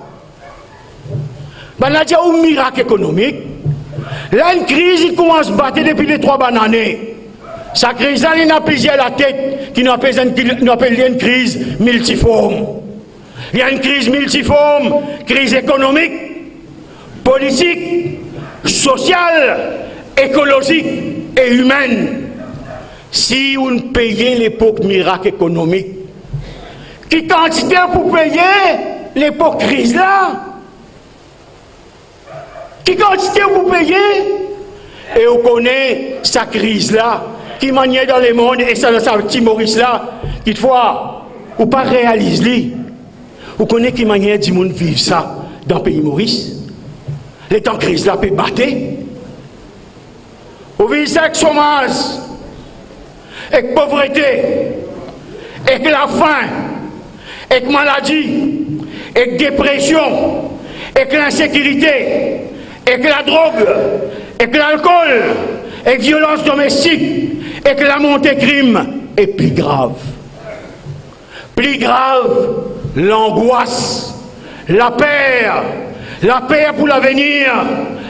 Bannla dir ou mirak ekonomik. La enn kriz, li koumans bate depi de trwa bann ane. Sa kriz la, li ena plizier latet ki nou apel enn, nou apel li enn kriz miltiform. Li enn kriz miltiform, kriz ekonomik, politik, sosial, ekolozik e imenn. Si ou'nn peye lepok mirak ekonomik, ki kantite ou pou peye lepok kriz la? Ki kantite ou pou peye? E ou kone sa kriz la, ki manier dan lemond e sa, sa ti Moris la, kitfwa ou pa realiz li. Ou kone ki manier dimoun viv sa dan pei Moris, letan kriz la pe bate? Ou viv sa ek somaz, ek povrete, ek lafin, ek maladi, ek depresion, ek linsekirite, ek ladrog, ek lalkol, ek violans domestik, ek lamonte krim, e pli grav. Pli grav, langwas, laper, laper pou lavenir,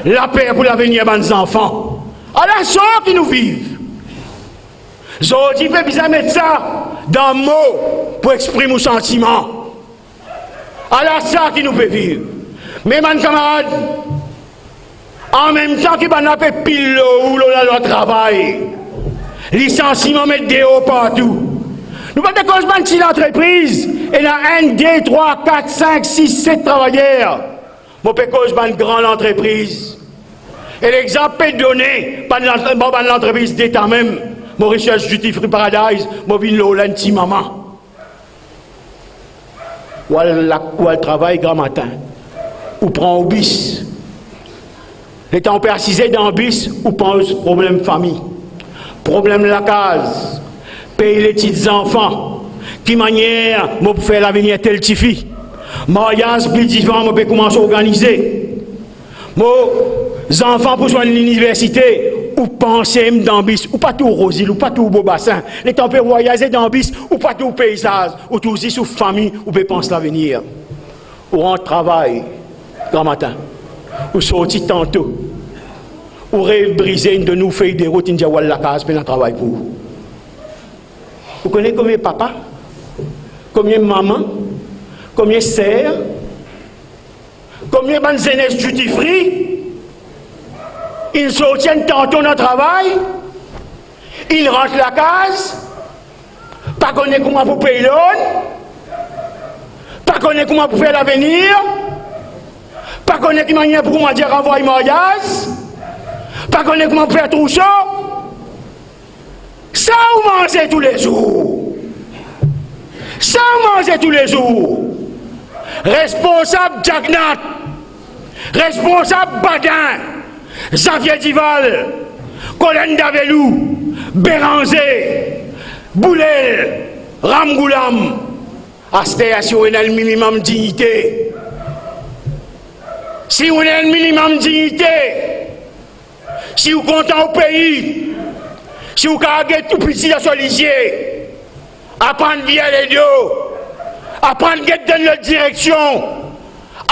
laper pou lavenir bann zanfan. Ala sa ki nou viv. Zordi pe bizin met sa dan mo pou exprim ou santiman. Ala sa ki nou pe viv. Me bann kamarad, anmemtan ki bannla pe pil lor ou lor lalwa travay, lisansiman met deor partou. Nou pa pe koz bann ti lantrepriz, ena enn, de, trwa, kat, sink, sis, set travayer. Mo pe koz bann gran lantrepriz. E lexanp pe done bann lant-, bann lantrepriz deta mem. Mo reserch Duty Free Paradise, mo vinn lor la enn ti mama. Ou al la, ou al travay gramatin, ou pran ou bis. Letan ou pe asize dan bis, ou pans problem fami, problem lakaz, pey letid zanfan, ki manier mo pou fer lavenir tel tifi, maryaz pli divan mo pe koumans organize. Mo zanfan pou zwenn liniversite, ou panse mem dan bis, ou pa tour Rozil, ou pa tour Bobasin. Letan ou pe vwayaze dan bis, ou pa tour peizaz, ou tour zis ou fami, ou pe pans lavenir. Ou rant travay gramatin, ou sorti tanto, ou rev brize, inn donn ou fey de rout, inn dir ou al lakaz, pena travay pou ou. Ou kone konbien papa, konbien mama, konbien ser, konbien bann zenes Duty Free inn sorti enn tanto dan travay, inn rant lakaz, pa kone kouma pou pey loan, pa kone kouma pou fer lavenir, pa kone ki manier pou kouma dir ranvway maryaz, pa kone kouma pou fer trouso. Sa ou manze toulezour. Sa ou manze toulezour. Responsab Jack Nat, responsab Badin, Xavier Dival, Colin Davelou, Béranger, Boulel, Ramgoulam. Aster si ou ena enn minimam dignite, si ou ena enn minimam dignite, si ou kontan ou pei, si ou kapav get ou piti dan so lizie, aprann vir ledo, aprann get dan lot direksion,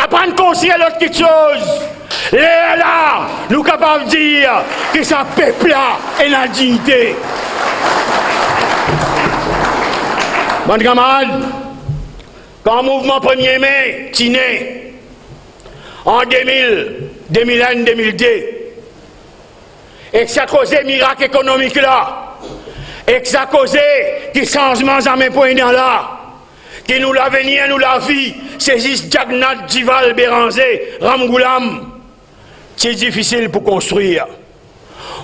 aprann konstrir lot kiksoz, lerla nou kapav dir ki sa pep la ena dignite. Bann kamarad, kan mouvman Premie Me ti ne an de mil, de mil enn, de mil de, ek sa koze mirak ekonomik la, ek sa koze ki sanzman zame pou ena la, ki nou lavenir, nou lavi, se zis Jack Nat, Dival, Béranger, Ramgoulam, ti difisil pou konstrir.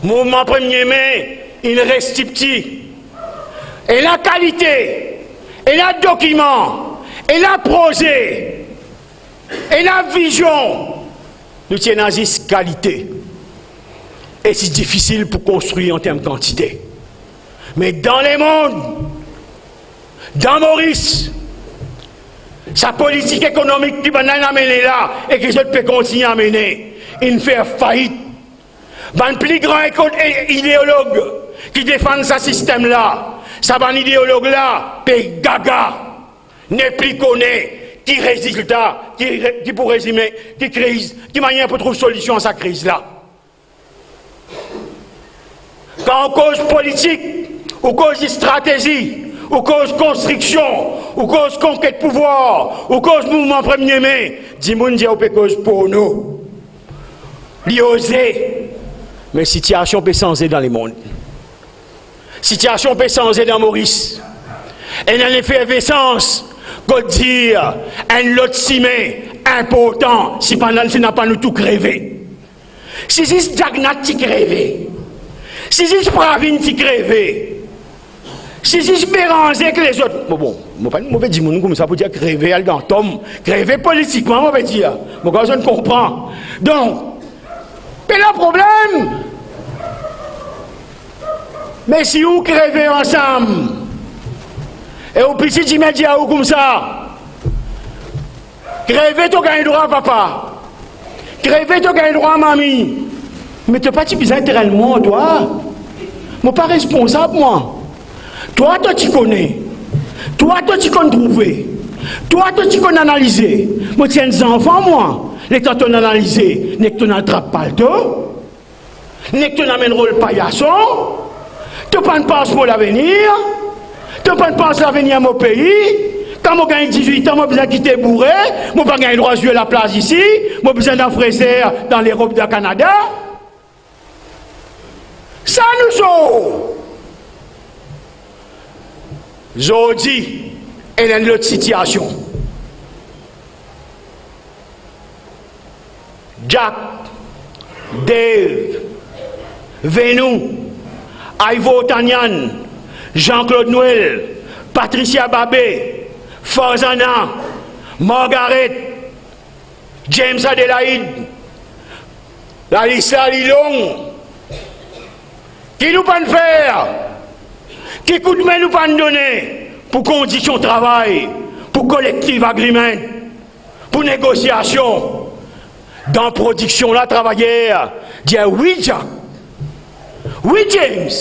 Mouvman Premie Me inn res tipti. Ena kalite, ena dokiman, ena proze, ena vizion. Nou ti ena zis kalite. E ti difisil pou konstrir an term kantite. Me dan lemond, dan Moris, sa politik ekonomik ki bannla inn amene la e ki zot pe kontigne amene, inn fer fait. Bann pli gran eko-, e-, ideolog ki defann sa sistem la, sa bann ideolog la pe gaga, nepli kone ki rezilta, ki re-, ki pou rezime, ki kriz, ki manier pou trouv solision sa kriz la. Kan ou koz politik, ou koz stratezi, ou koz konstriksion, ou koz konket pouvwar, ou koz mouvman Premie Me, dimoun dir ou pe koz porno. Li oze. Me sitiasion pe sanze dan lemond. Sitiasion pe sanze dan Moris. Ena enn efervesans kot dir enn lot sime inportan, si pa, si napa nou tou kreve. Si zis Jagannath ti kreve, si zis Pravin ti kreve, si zis Beranze ek lezot, mo, bon, mo pa enn move dimoun koumsa pou dir kreve al dan tom, kreve politikman, mo pe dir, mo krwar zot konpran. Donk, pena problem. Me si ou kreve ansam, e ou piti dime dir a ou koumsa, kreve to gagn drwa, papa. Kreve to gagn drwa, mami. Me to pa ti bizin trenn mwa, twa. Mo pa responsab, mwa. Twa, to ti kone. Twa, to ti konn trouve. Twa, to ti konn analize. Mo ti enn zanfan, mwa. Letan to'nn analize, nek to'nn al trap palto. Nek to'nn amenn rol payason, to pa'nn pans mo lavenir, to pa'nn pans lavenir mo pei. Kan mo gagn dizwit an, mo bizin kite boure, mo pa gagn drwa zwe laplaz isi, mo bizin dan frezer, dan Lerop, dan Kanada. Sa nou sor. Zordi, ena enn lot sitiasion. Jack, Dave, Venou, Ivor Tanian, Jean-Claude Noël, Patricia Babé, Farzana, Margaret, James Adelaide, lalis la li long. Ki nou pa'nn fer? Ki koudme nou pa'nn done pou kondision travay, pou collective agreement, pou negosiasion? Dan prodiksion la, travayer dir, wi Jack, wi James,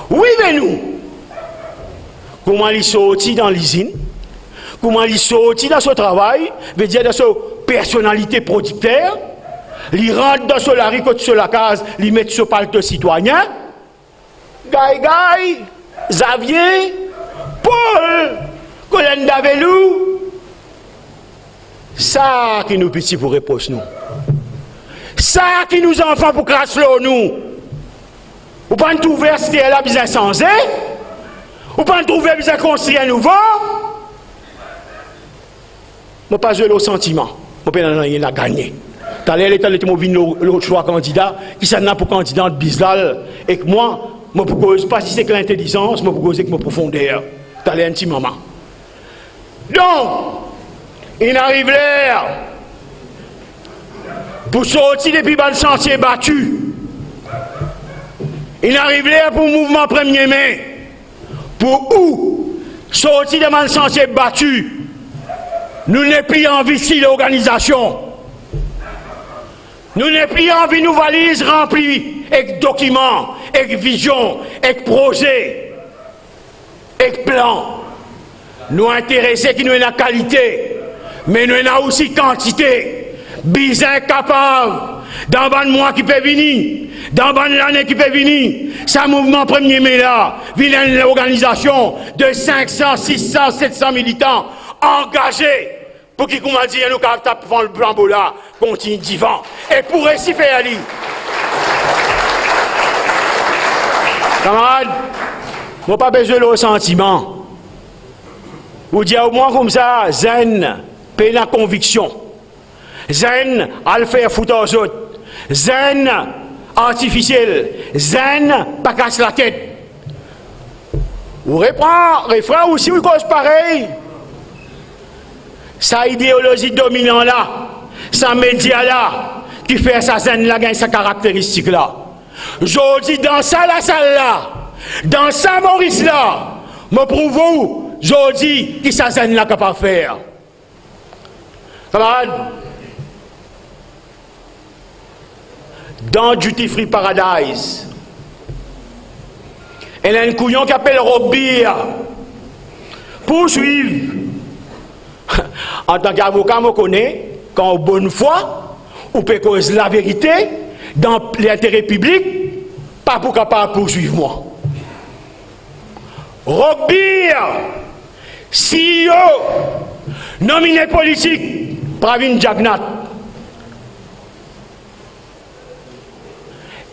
wi Venou. Kouma li sorti dan lizinn, kouma li sorti dan so travay, vedir dan so personalite prodikter, li rant dan so lari kot so lakaz, li met so palto sitwayin, Gay Gay, Xavier, Paul, Colenda Velou, sa ki nou piti pou repros nou. Sa ki nou zanfan pou kras lor nou. Ou pa'nn trouve STL la bizin sanze? Ou pa'nn trouve bizin konstrir enn nouvo? Mo pa zwe lor santiman. Mo pena nanye a gagne. Taler, letan, letan mo vinn lor, lor swa kandida, kisannla pou kandida ant Bizlal ek mwa, mo pou koz pa zis ek lintelizans, mo pou koz ek mo profonder. Taler enn ti moman. Donk, inn ariv ler pou sorti depi bann santie bati. Inn ariv ler pou mouvman Premie Me, pou ou sorti dan bann santie bati. Nou nepli anvi si lorganizasion. Nou nepli anvi nou valiz ranpli ek dokiman, ek vizion, ek proze, ek plan. Nou interese ki nou ena kalite, me nou ena osi kantite. Bizin kapav, dan bann mwa ki pe vini, dan bann lane ki pe vini, sa mouvman Premie Me la vinn enn lorganizasion de sink san, sis san, set san militan angaze, pou ki, kouma dir, nou kapav tap flanbo la kontign divan. E pou resi fer li. Kamarad, mo pa bezwe lor santiman. Ou dir mwa koumsa, zenn pena konviksion. Zenn al fer fout ar zot. Zenn artifisiel. Zenn pa kas latet. Ou repran refren osi, ou koz parey. Sa ideolozi dominan la, sa media la, ki fer sa zenn la gagn sa karakteristik la. Zordi, dan sa lasal la, dan sa Moris la, mo prouv ou zordi ki sa zenn la kapav fer. Kamarad, dan Duty Free Paradise, ena enn kouyon ki apel Rock Beer. Pou swiv, antan ki avoka, mo kone, kan ou bonn fwa, ou pe koz laverite dan lintere piblik, pa pou kapav pou swiv mwa. Rock Beer, CEO, nomine politik, pa vinn Jack Nat.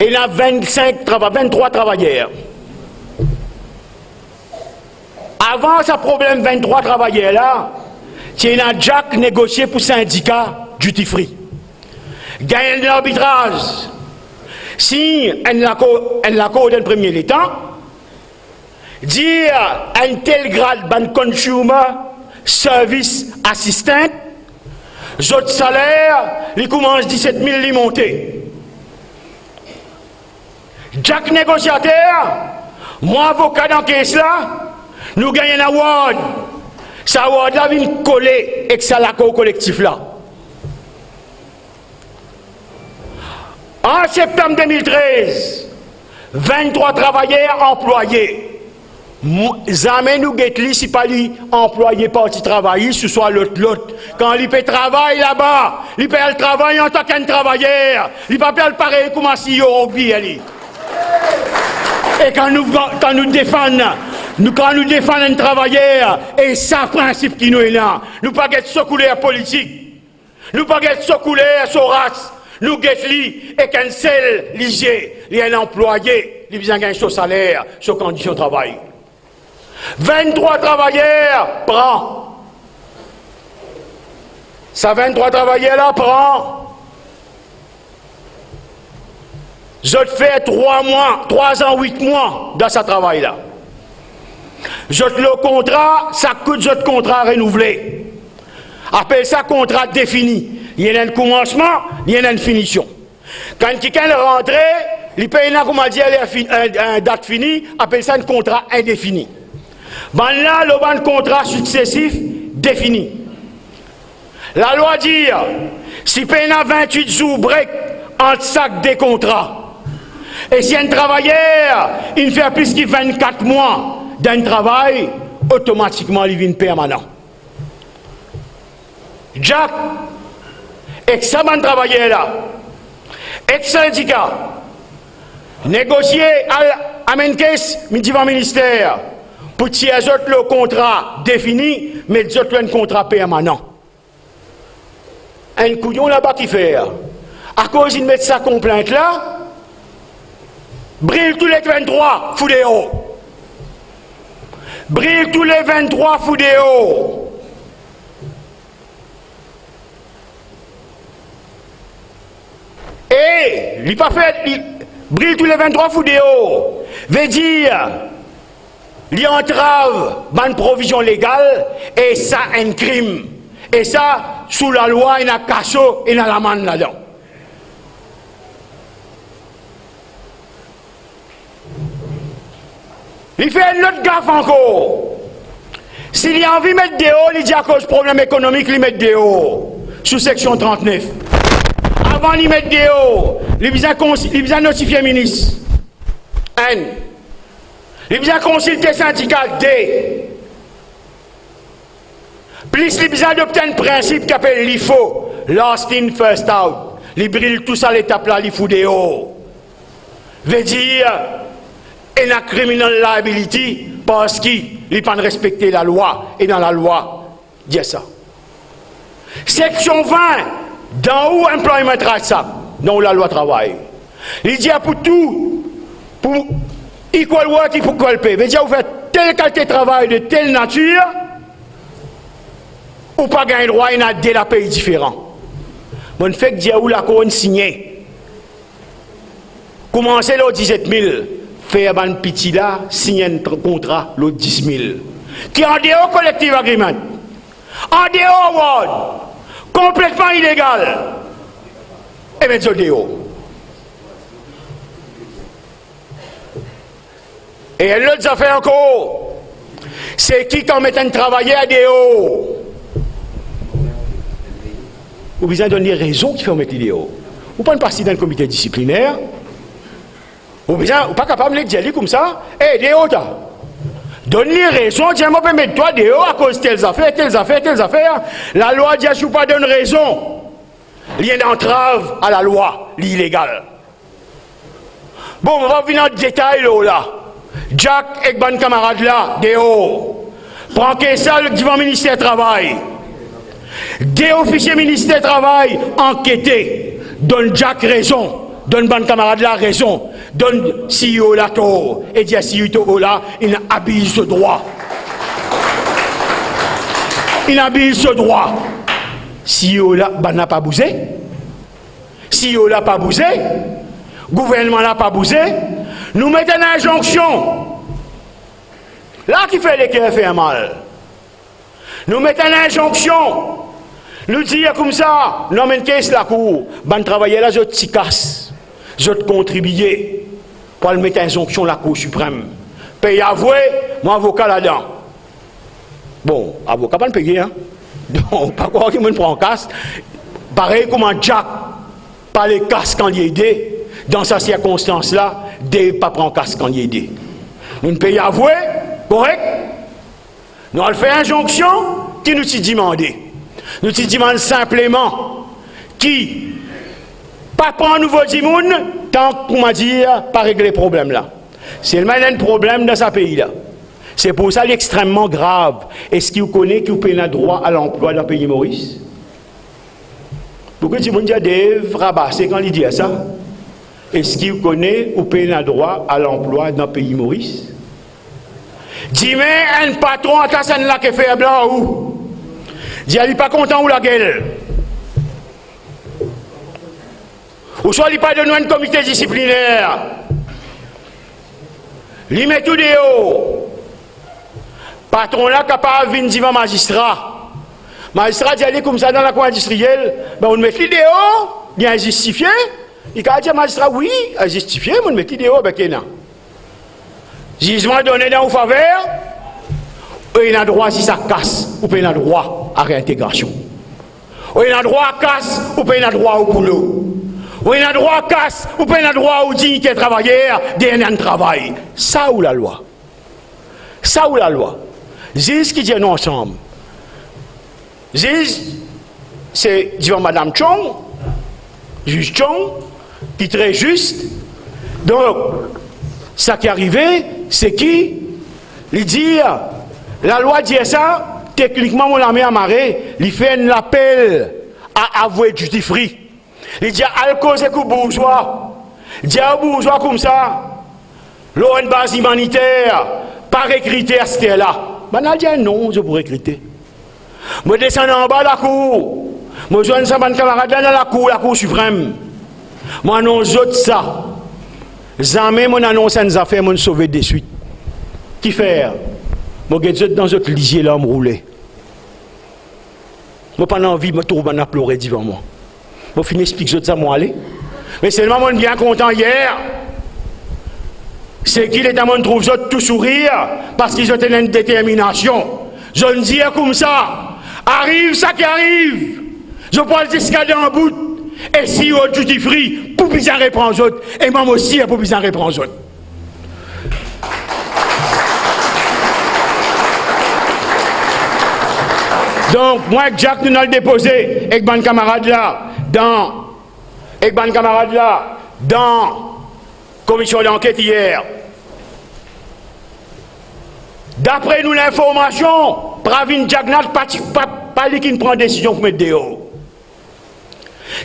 Ena vinn-sink trava-, vinn-trwa travayer. Avan sa problem vinn-trwa travayer la, ti ena Jack negosie pou sindika duty free. Gagn enn arbitraz, sign enn lakor, enn lakor dan premie letan, dir enn tel grad bann consumer service assistant, zot saler li koumans diset mil, li monte. Jack negosiater, mwa avoka dan kes la, nou gagn enn award. Sa award la vinn kole ek sa lakor kolektif la. An septam de mil trez, vinn-trwa travayer anplwaye. Mo-, zame nou get li, si pa li anplwaye Parti Travayis ouswa lot, lot. Kan li pe travay laba, li pe al travay antank enn travayer. Li pa pe al parey kouma CEO rogbi, li. E kan nou, kan nou defann, nou, kan nou defann enn travayer, e sa prinsip ki nou ena, nou pa get so kouler politik. Nou pa get so kouler, so ras, nou get li ek enn sel lizie, li enn anplwaye, li bizin gagn so saler, so kondision travay. Vinn-trwa travayer pran. Sa vinn-trwa travayer la pran. Zot fer trwa mwa, trwa an, wit mwa dan sa travay la. Zot lor kontra, sa kout zot kontra renouvle. Apel sa kontra defini. Li ena enn koumansman, li ena enn finision. Kan kikenn rantre, li pena, kouma dir, ler fin-, enn, enn dat fini, apel sa enn kontra indefini. Bannla lor bann kontra siksesif defini. Lalwa dir, si pena vintwit zour break ant sak de kontra, e si enn travayer inn fer plis ki vinn-kat mwa dan enn travay, otomatikman li vinn permanan. Jack ek sa bann travayer la, ek sindika, negosie, al amenn kes mi divan minister pou tir zot lor kontra defini, met zot lor enn kontra permanan. Enn kouyon laba ki fer, akoz inn met sa konplint la, bril tou le vinn-trwa, fou deor. Bril tou le vinn-trwa, fou deor. E li pa fer, li bril tou le vinn-trwa, fou deor. Vedir, li antrav bann provizion legal, e sa enn krim. E sa, sou lalwa, ena kaso, ena lamann ladan. Li fer enn lot gaf ankor. Si li anvi met deor, li dir akoz problem ekonomik li met deor sou seksion trantnef. Avan li met deor, li bizin konsi-, li bizin notifie minis. Enn. Li bizin konsilte sindika. De. Plis li bizin adopte enn prinsip ki apel LIFO, last in, first out. Li bril tou sa letap la, li fou deor. Vedir, ena criminal liability parski li pa'nn respekte lalwa, e dan lalwa, dir sa. Seksion vin, dan ou Employment Rights Act, dan ou lalwa travay, li dir pou tou, pou equal work, equal pay, vedir ou fer tel kalite travay de tel natir, ou pa gagn drwa ena de lapey diferan. Mo'nn fek dir ou lakor inn signe. Koumanse lor diset mil, fer bann piti la sign enn tr-, kontra lor dis mil. Ki andeor collective agreement, andeor award, konpletman ilegal, e met zot deor. E enn lot zafer ankor, seki kan met enn travayer deor, ou bizin donn li rezon ki fer ou met li deor. Ou pa'nn pas li dan komite disipliner. Ou bizin, ou pa kapav nek dir li koumsa, "E, deor ta." Donn li rezon, dir, "Mo pe met twa deor akoz tel zafer, tel zafer, tel zafer." Lalwa dir, si ou pa donn rezon, li enn antrav a lalwa, li ilegal. Bon, mo pa vinn an detay lor la. Jack ek bann kamarad la deor. Pran kes la divan Minister Travay. De ofisie Minister Travay ankete, donn Jack rezon, donn bann kamarad la rezon, donn C E O la tor, e dir C E O la inn abiz so drwa. Inn abiz so drwa. C E O la, bann la pa bouze. C E O la pa bouze. Gouvernman la pa bouze. Nou met enn inzonksion. La ki fer leker fer mal. Nou met enn inzonksion. Nou dir koumsa, nou amenn kes lakour. Bann travayer la, zot ti kas. Zot kontribie pou al met inzonksion Lakour Siprem. Pey avwe, mo avoka ladan. Bon, avoka pa'nn peye, en. Donk, pa krwar ki mo'nn pran kas. Parey kouma Jack pa le kas kan li ede, dan sa sirkonstans la, Dave pa pran kas kan li ede. Nou'nn pey avwe, korek? Nou al fer inzonksion ki nou ti dimande. Nou ti dimann sinpleman ki pa pran nouvo dimoun tan, kouma dir, pa regle problem la. Selman ena enn problem dan sa pei la. Se pou sa li extrememan grav. Eski ou kone ki ou pena drwa a lanplwa dan pei Moris? Boukou dimoun dir Dave rabase kan li dir sa. Eski ou kone ou pena drwa a lanplwa dan pei Moris? Dime enn patron atas enn lakefer blan ar ou, dir li pa kontan ou lagel, ouswa li pa donn ou enn komite disipliner, li met ou deor. Patron la kapav vinn divan mazistra. Mazistra dir li koumsa dan lakour indistriel, be, ou met li deor, li inzistifie. Li kapav dir mazistra, wi, inzistifie, mo met li deor, be, kena. Zizman done dan ou faver, ou ena drwa zis a kas, ou pena drwa a reintegrasion. Ou ena drwa a kas, ou pena drwa o boulo. Ou ena drwa a kas, ou pena drwa o dignite travayer, dernie inn travay. Sa ou lalwa. Sa ou lalwa. Ziz ki dir nou ansam. Ziz, se divan Madam Chong, Ziz Chong, ki tre zis. Donk, sa ki arive, se ki li dir, lalwa dir sa, teknikman mo lame amare, li fer enn lapel a avwe duty free. Li dir, al koz ek ou bourzwa. Dir ou bourzwa koumsa, lor enn baz imaniter, pa rekrite aster la. Bann la dir non, zot pou rekrite. Mo desann anba lakour, mo zwenn sa bann kamarad la dan lakour, Lakour Siprem. Mo anons zot sa. Zame mo'nn anons enn zafer, mo'nn sove deswit. Kifer? Mo get zot dan zot lizie, larm roule. Mo pa'nn anvi mo trouv bann la plore divan mwa. Mo finn explik zot sa, mo ale. Me selman mo'nn bien kontan yer, seki letan mo'nn trouv zot tou sourir, parski zot ena enn determinasion. Zot dir koumsa, ariv sa ki ariv, zot pou al ziska dan bout, e CEO Duty Free pou bizin repran zot, e mwa osi pou bizin repran zot. Donk, mwa ek Jack, nou'nn al depoze ek bann kamarad la dan, ek bann kamarad la dan komision lanket yer. Dapre nou linformasion, Pravin Jagannath pa ti, pa, pa li ki'nn pran desizion pou met deor.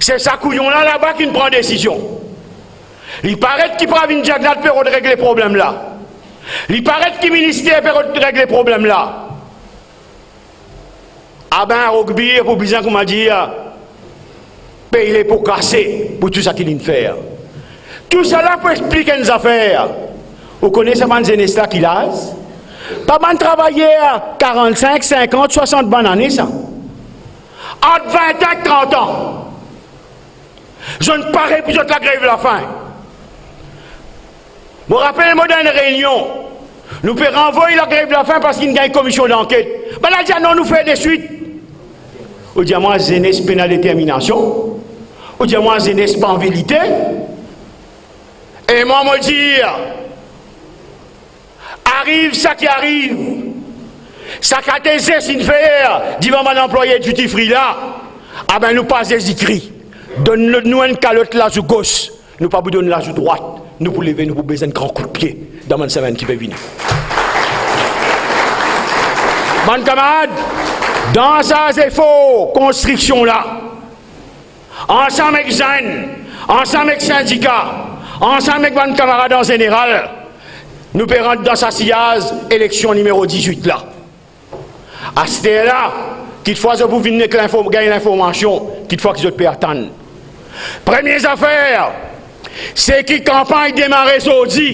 Se sa kouyon la laba ki'nn pran desizion. Li paret ki Pravin Jagannath pe rod regle problem la. Li paret ki minister pe rod regle problem la. Aben, Rockbir pou bizin, kouma dir, pey lepo kase pou tou seki li'nn fer. Tousala pou explik enn zafer. Ou kone sa bann zenes la ki laz? Pa bann travayer karant-sink, sinkant, swasant bann ane sa. Ant vin ek trant an. Zot pare pou zot lagrev lafin. Mo rapel mo dan enn reynion, nou pe ranvoy lagrev lafin parski inn gagn komision lanket. Bann la dir, "Non, nou fer deswit." Ou dir mwa zenes pena determinasion. Ou dir mwa zenes pa anvi lite. E mwa, mo dir, ariv sa ki ariv, sa ki ATGES inn fer divan bann anplwaye Duty Free la, aben, nou pa Zezi Kri. Donn nou enn kalot lazou gos, nou pa pou donn lazou drwat. Nou pou leve, nou pou bes enn gran kout pie dan bann semenn ki pe vini. Bann kamarad, dan sa zefor konstriksion la, ansam ek zenn, ansam ek sindika, ansam ek bann kamarad an zeneral, nou pe rant dan sa siyaz eleksion nimero dizwit la. Aster la, kitfwa zot pou vinn ek linfo-, gagn linformasion, kitfwa ki zot pe atann. Premie zafer, seki kanpagn demare zordi,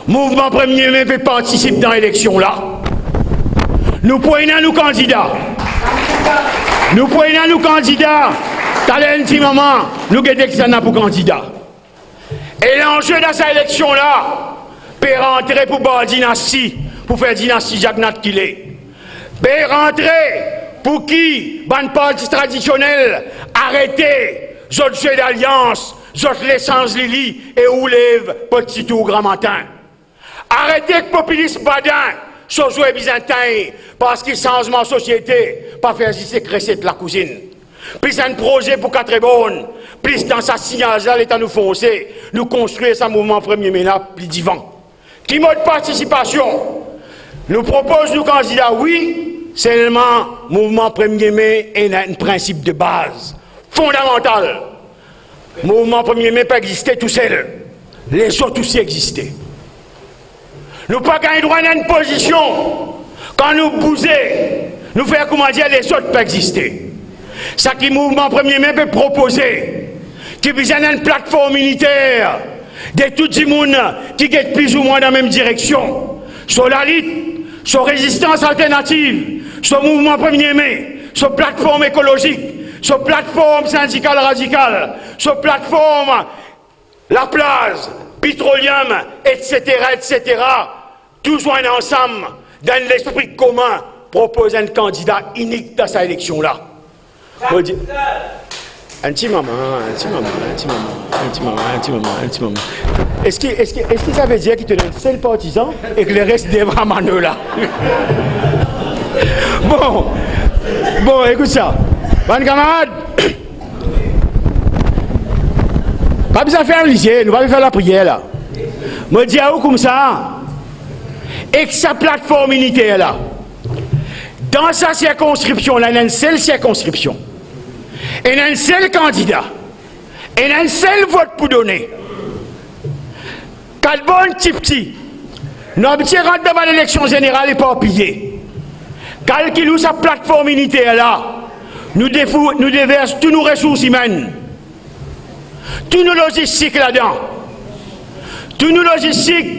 Mouvman Premie Me pe partisip dan eleksion la. Nou pou ena nou kandida. Nou pou ena nou kandida. Taler enn ti moman, nou gete kisannla pou kandida. E lanze dan sa eleksion la, pe rantre pou bar dinasti, pou fer dinasti Jagnat kile. Pe rantre pou ki bann parti tradisionel arete zot zwe dalians, zot lesanz lili e ou lev pou ti tour gramatin. Arete ek popilis badin, so zwe bizin tegn, parski sanzman sosiete pa fer zis ek reset lakouzinn. Plis enn proze pou Katreborn, plis dan sa siyaz la, letan nou fonse, nou konstrir sa Mouvman Premie Me la pli divan. Ki mod partisipasion? Nou propoz nou kandida, wi, selman Mouvman Premie Me ena enn prinsip de baz, fondamantal. Mouvman Premie Me pa existe tousel, lezot osi existe. Nou pa gagn drwa ena enn pozision kan nou bouze, nou fer koumadir lezot pa existe. Seki Mouvman Premie Me pe propoze, ki bizin enn platform initer de tou dimoun ki get plizoumwin dan mem direksion, so lalit, so rezistans alternativ, so Mouvman Premie Me, so platform ekolozik, so platform sindikal radikal, so platform laplaz, petroliam, etsetera, etsetera, tou zwenn ansam dan enn lespri komin, propoz enn kandida inik dan sa eleksion la. Mo dir, enn ti moman, enn ti moman, enn ti moman, enn ti moman, enn ti moman, enn ti moman. Eski, eski, eski sa ve dir ki to ena enn sel partizan ek leres Dave Romano la? Bon, bon, ekout sa. Bann kamarad, pa bizin ferm lizie, nou pa bizin fer lapriyer la. Mo dir a ou koumsa, ek sa platform initer la, dan sa sirkonskripsion la, ena enn sel sirkonskripsion, ena enn sel kandida, ena enn sel vot pou done. Katborn tipti, nou abitie rant dan bann eleksion zeneral eparpiye. Kalkil ou sa platform initer la, nou defou-, nou devers tou nou resours imenn, tou nou lozistik ladan. Tou nou lozistik,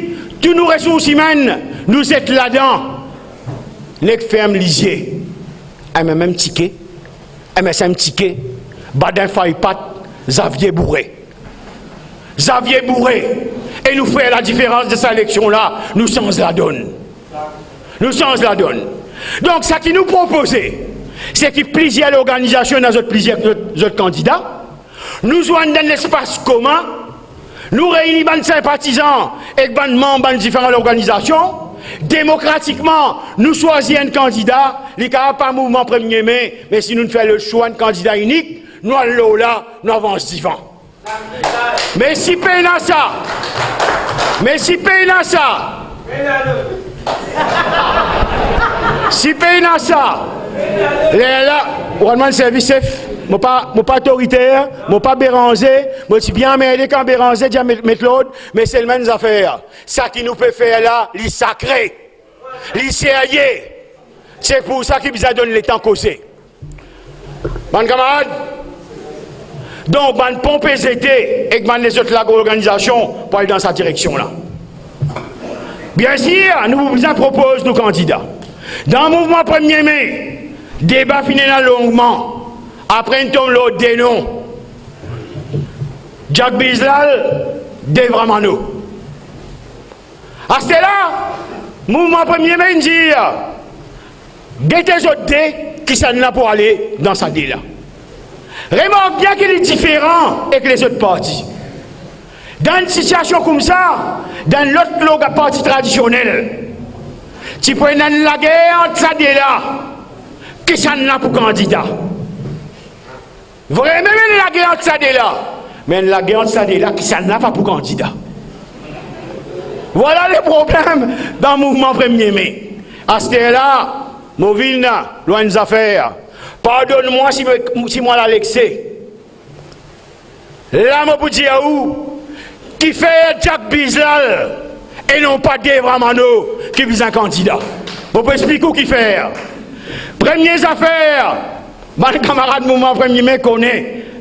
tou nou resours imenn, nou zet ladan. Nek ferm lizie. Enn mem tike, enn mem tike, badin fay pat, Xavier boure. Xavier boure, e nou fer ladiferans dan sa eleksion la, nou sanz ladonn. Nou sanz ladonn. Donk, seki nou propoze, seki plizier lorganizasion ena zot plizier, zot, zot kandida. Nou zwenn dan lespas komin, nou reyni bann sinpatizan ek bann manm bann diferan lorganizasion, demokratikman, nou swazir enn kandida, li kapav pa Mouvman Premie Me, me si nou fer leswa enn kandida inik, nou al lor la, nou avans divan. Me si pena sa, me si pena sa, si pena sa, lerla, ou al demann servis sef, mo pa, mo pa otoriter, mo pa Beranze, mo ti bien anmerde kan Beranze dir met, met lord, me selman enn zafer, seki nou pe fer la, li sakre, li serye. Se pou sa ki bizin donn letan koze. Bann kamarad, donk bann ponpe zete ek bann lezot lagorganizasion pou al dan sa direksion la. Biensir, nou pou bizin propoz nou kandida. Dan Mouvman Premie Me, deba finn ena longman, apre inn tom lor de non, Jack Bizlal, Dave Romano. Aster la, Mouvman Premie Me inn dir, gete zot de, kisannla pou ale dan sa de la. Remark bien ki li diferan ek lezot parti. Dan enn sitiasion koumsa, dan enn lot lorga-, parti tradisionel, ti pou ena enn lager ant sa de la, kisannla pou kandida. Vremem enn lager ant sa de la, me enn lager ant sa de la, kisannla pa pou kandida. Vwala le problem dan Mouvman Premie Me. Aster la, Mo vinn la lor enn zafer. Pardonn mwa si mo, si mo al ekse. La mo pou dir ou, kifer Jack Bizlal e non pa Dave Ramano ki bizin kandida? Mo pou explik ou kifer. Premie zafer, bann kamarad mouvman Premie Me kone,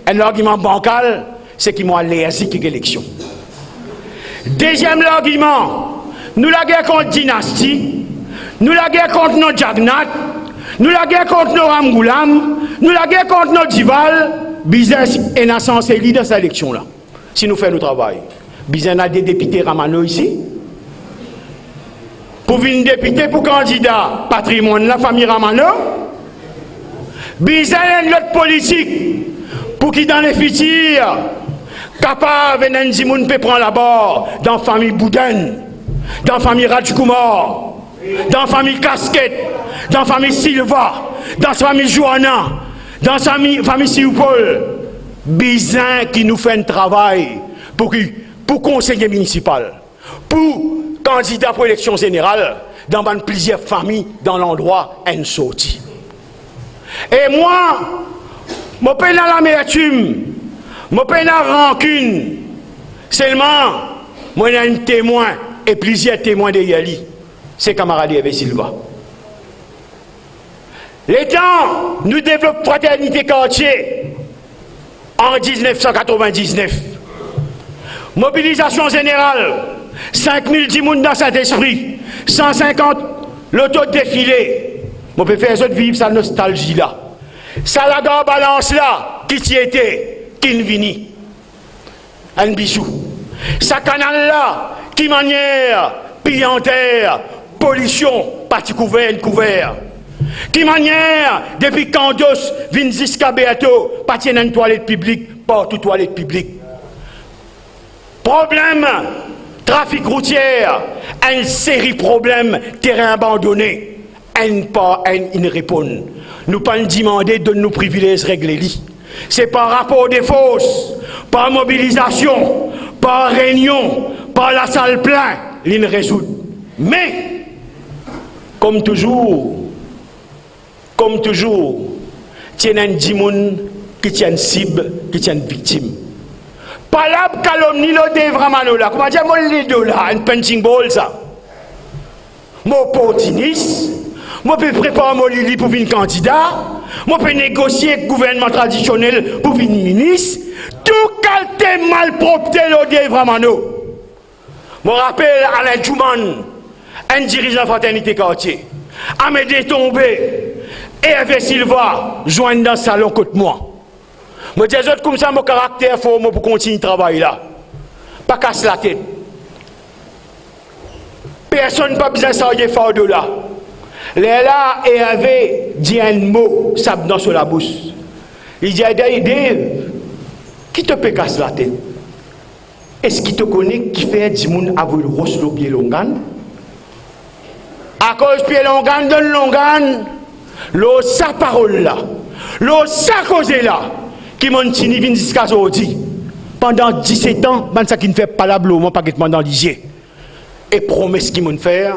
enn largiman bankal, seki mo alerzik ek eleksion. Deziem largiman, nou lager kont dinasti, nou lager kont nou Jagannath, nou lager kont nou Ramgoolam, nou lager kont nou Duval, bizin ena Sanseli dan sa eleksion la. Si nou fer nou travay, bizin ena de depite Ramano isi. Pou vinn depite, pou kandida patrimwann lafami Ramano, bizin enn lot politik pou ki dan lefitir, kapav ena enn dimoun pe pran labar dan fami Boudin, dan fami Rajkumar, dan fami Kasket, dan fami Silva, dan fami Joana, dan fami, fami Sirpol. Bizin ki nou fer enn travay pou ki, pou konseye minisipal, pou kandida pou eleksion zeneral dan bann plizier fami dan landrwa enn sorti. E mwa, mo pena lamertim, mo pena rankinn, selman mo ena enn temwin e plizier temwin deryer li, se kamarad Hervé Silva. Letan nou devlop Fraternite Kartie an diznef san katrovin-diznef, mobilizasion zeneral, sink mil dimoun dan Sintespri, san sinkant loto defile. Mo pe fer zot viv sa nostalzi la. Sa lagar balans la ki ti ete, ki'nn vini. Enn bizou. Sa kanal la, ki manier piyanter, polision pa ti kouver, inn kouver? Ki manier depi Kandos vinn ziska Berto, pa ti ena enn twalet piblik, partou twalet piblik? Problem trafik routier, enn seri problem, terin abandone. Enn par enn inn reponn. Nou pa'nn dimande donn nou privilez regle li. Se par rapor de fors, par mobilizasion, par reynion, par lasal plin, li'nn rezoud. Me, kom touzour, kom touzour, ti ena enn dimoun ki ti enn sib, ki ti enn viktim. Palab kalomni lor Dave Ramano la, koumadir mo ledo la, enn punching ball sa. Mo oportinis, mo pe prepar mo lili pou vinn kandida, mo pe negosie ek gouvernman tradisionel pou vinn minis, tou kalte malpropte lor Dave Ramano. Mo rapel Alain Djouman, enn dirizan Fraternite Kartie, Amédée Tombé, Hervé Silva, zwenn dan salon kot mwa. Mo dir zot koumsa mo karakter for, mo pou kontign travay la. Pa kas latet. Personn pa bizin sarye fardo la. Lerla Hervé dir enn mo, sab dan so labous. Li dir, "Dave, Dave, ki to pe kas latet? Eski to kone kifer dimoun avoy ros lor pie longann?" Akoz pie longann donn longann, lor sa parol la, lor sa koze la, ki mo'nn tini vinn ziska zordi. Pandan diset an, bann sa ki'nn fer palab lor mwa pa get mwa dan lizie. E promes ki mo'nn fer,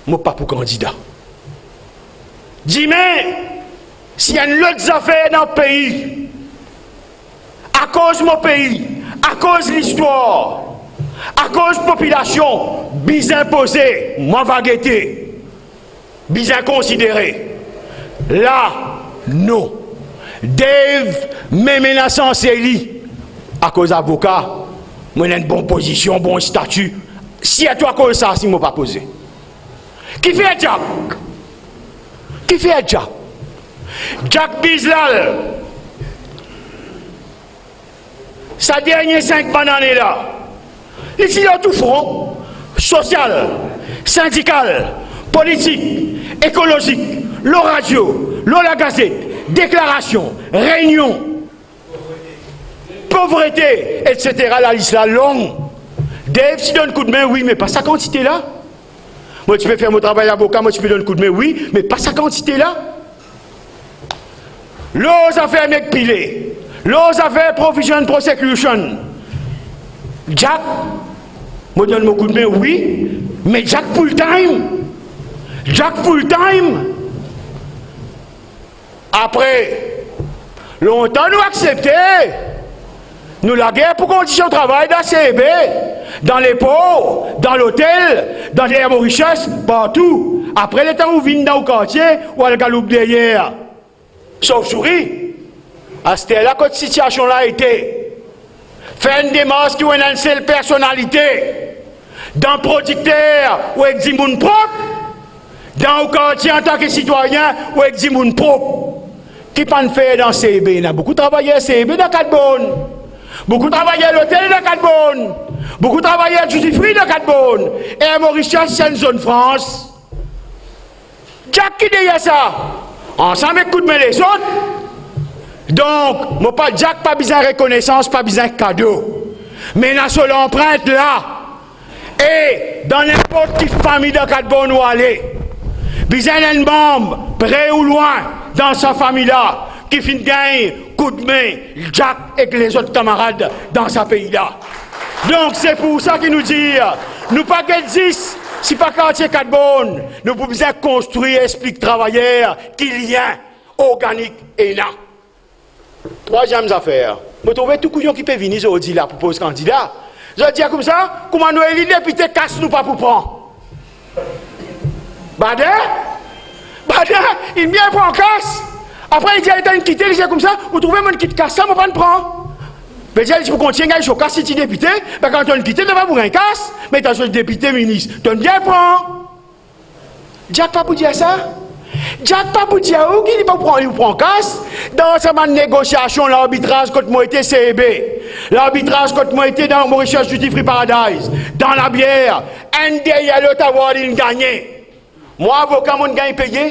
mo pa pou kandida. Dime, si enn lot zafer dan pei, akoz mo pei, akoz listwar, akoz popilasion bizin poze, mwa va gete, bizin konsidere. La, non. Dave mem ena sans li, akoz avoka, mo ena enn bon pozision, bon stati. Sirtou akoz sa, si mo pa poze. Kifer Jack? Kifer Jack? Jack Bizlal, sa dernie sink bann ane la, li ti lor tou fron, sosial, sindikal, politik, ekolozik, lor radio, lor lagazet, deklarasion, reynion, povrete, etsetera, lalis la long. Dave ti donn koudme, wi, me pa sa kantite la. Mo ti pe fer mo travay avoka, mo ti pe donn koudme, wi, me pa sa kantite la. Lor zafer Mekpile, lor zafer provision prosecution, Jack, mo donn mo koudme, wi, me Jack full time. Jack full time. Apre, lontan nou aksepte, nou lager pou kondision travay dan C B, dan lepor, dan lotel, dan Air Mauritius, partou. Apre, letan ou vinn dan ou kartie, ou al galoup deryer sovsouri. Aster la, kot sitiasion la ete? Fer enn demars ki ou ena enn sel personalite. Dan prodikter, ou ek dimoun prop. Dan ou kartie, antan ki sitwayin, ou ek dimoun prop. Ki pa'nn fer dan C B? Ena boukou travayer C B dan Kat Born. Boukou travayer lotel dan Kat Born. Boukou travayer duty free dan Kat Born. Air Mauritius, se enn zone franch. Jack ki deryer sa, ansam ek koudme lezot. Donk, mo pa, Jack pa bizin rekonesans, pa bizin kado. Me ena so lanprint la. E dan ninport ki fami dan Kat Born ou ale, bizin enn manm, pre ou lwin, dan sa fami la, ki finn gagn koudme Jack ek lezot kamarad dan sa pei la. Donk, se pou sa ki nou dir, nou pa get zis sipa kartie Kat Born, nou pou bizin konstrir espri travayer ki lien organik ena. Trwaziem zafer, mo trouve tou kouyon ki pe vini zordi la pou poz kandida, zot dir koumsa, kouma nou eli depite, kas nou pa pou pran. Bader, bader, inn bien pran kas. Apre, li dir, li tann kite, li dir koumsa, ou trouve monn kit kas sa, mo pa'nn pran. Vedir, li ti pou kontign gagn so kas, li ti depite, be kan tonn kite, to pa pou gagn kas, me to zot depite, minis, tonn bien pran. Jack pa pou dir sa. Jack pa pou dir ou ki li pa pran, li pran kas. Dan sa bann negosiasion, larbitraz kot mo ete, C B, larbitraz kot mo ete dan Mauritius Duty Free Paradise, dan labier, enn deryer lot, award inn gagne. Mwa avoka, monn gagn peye.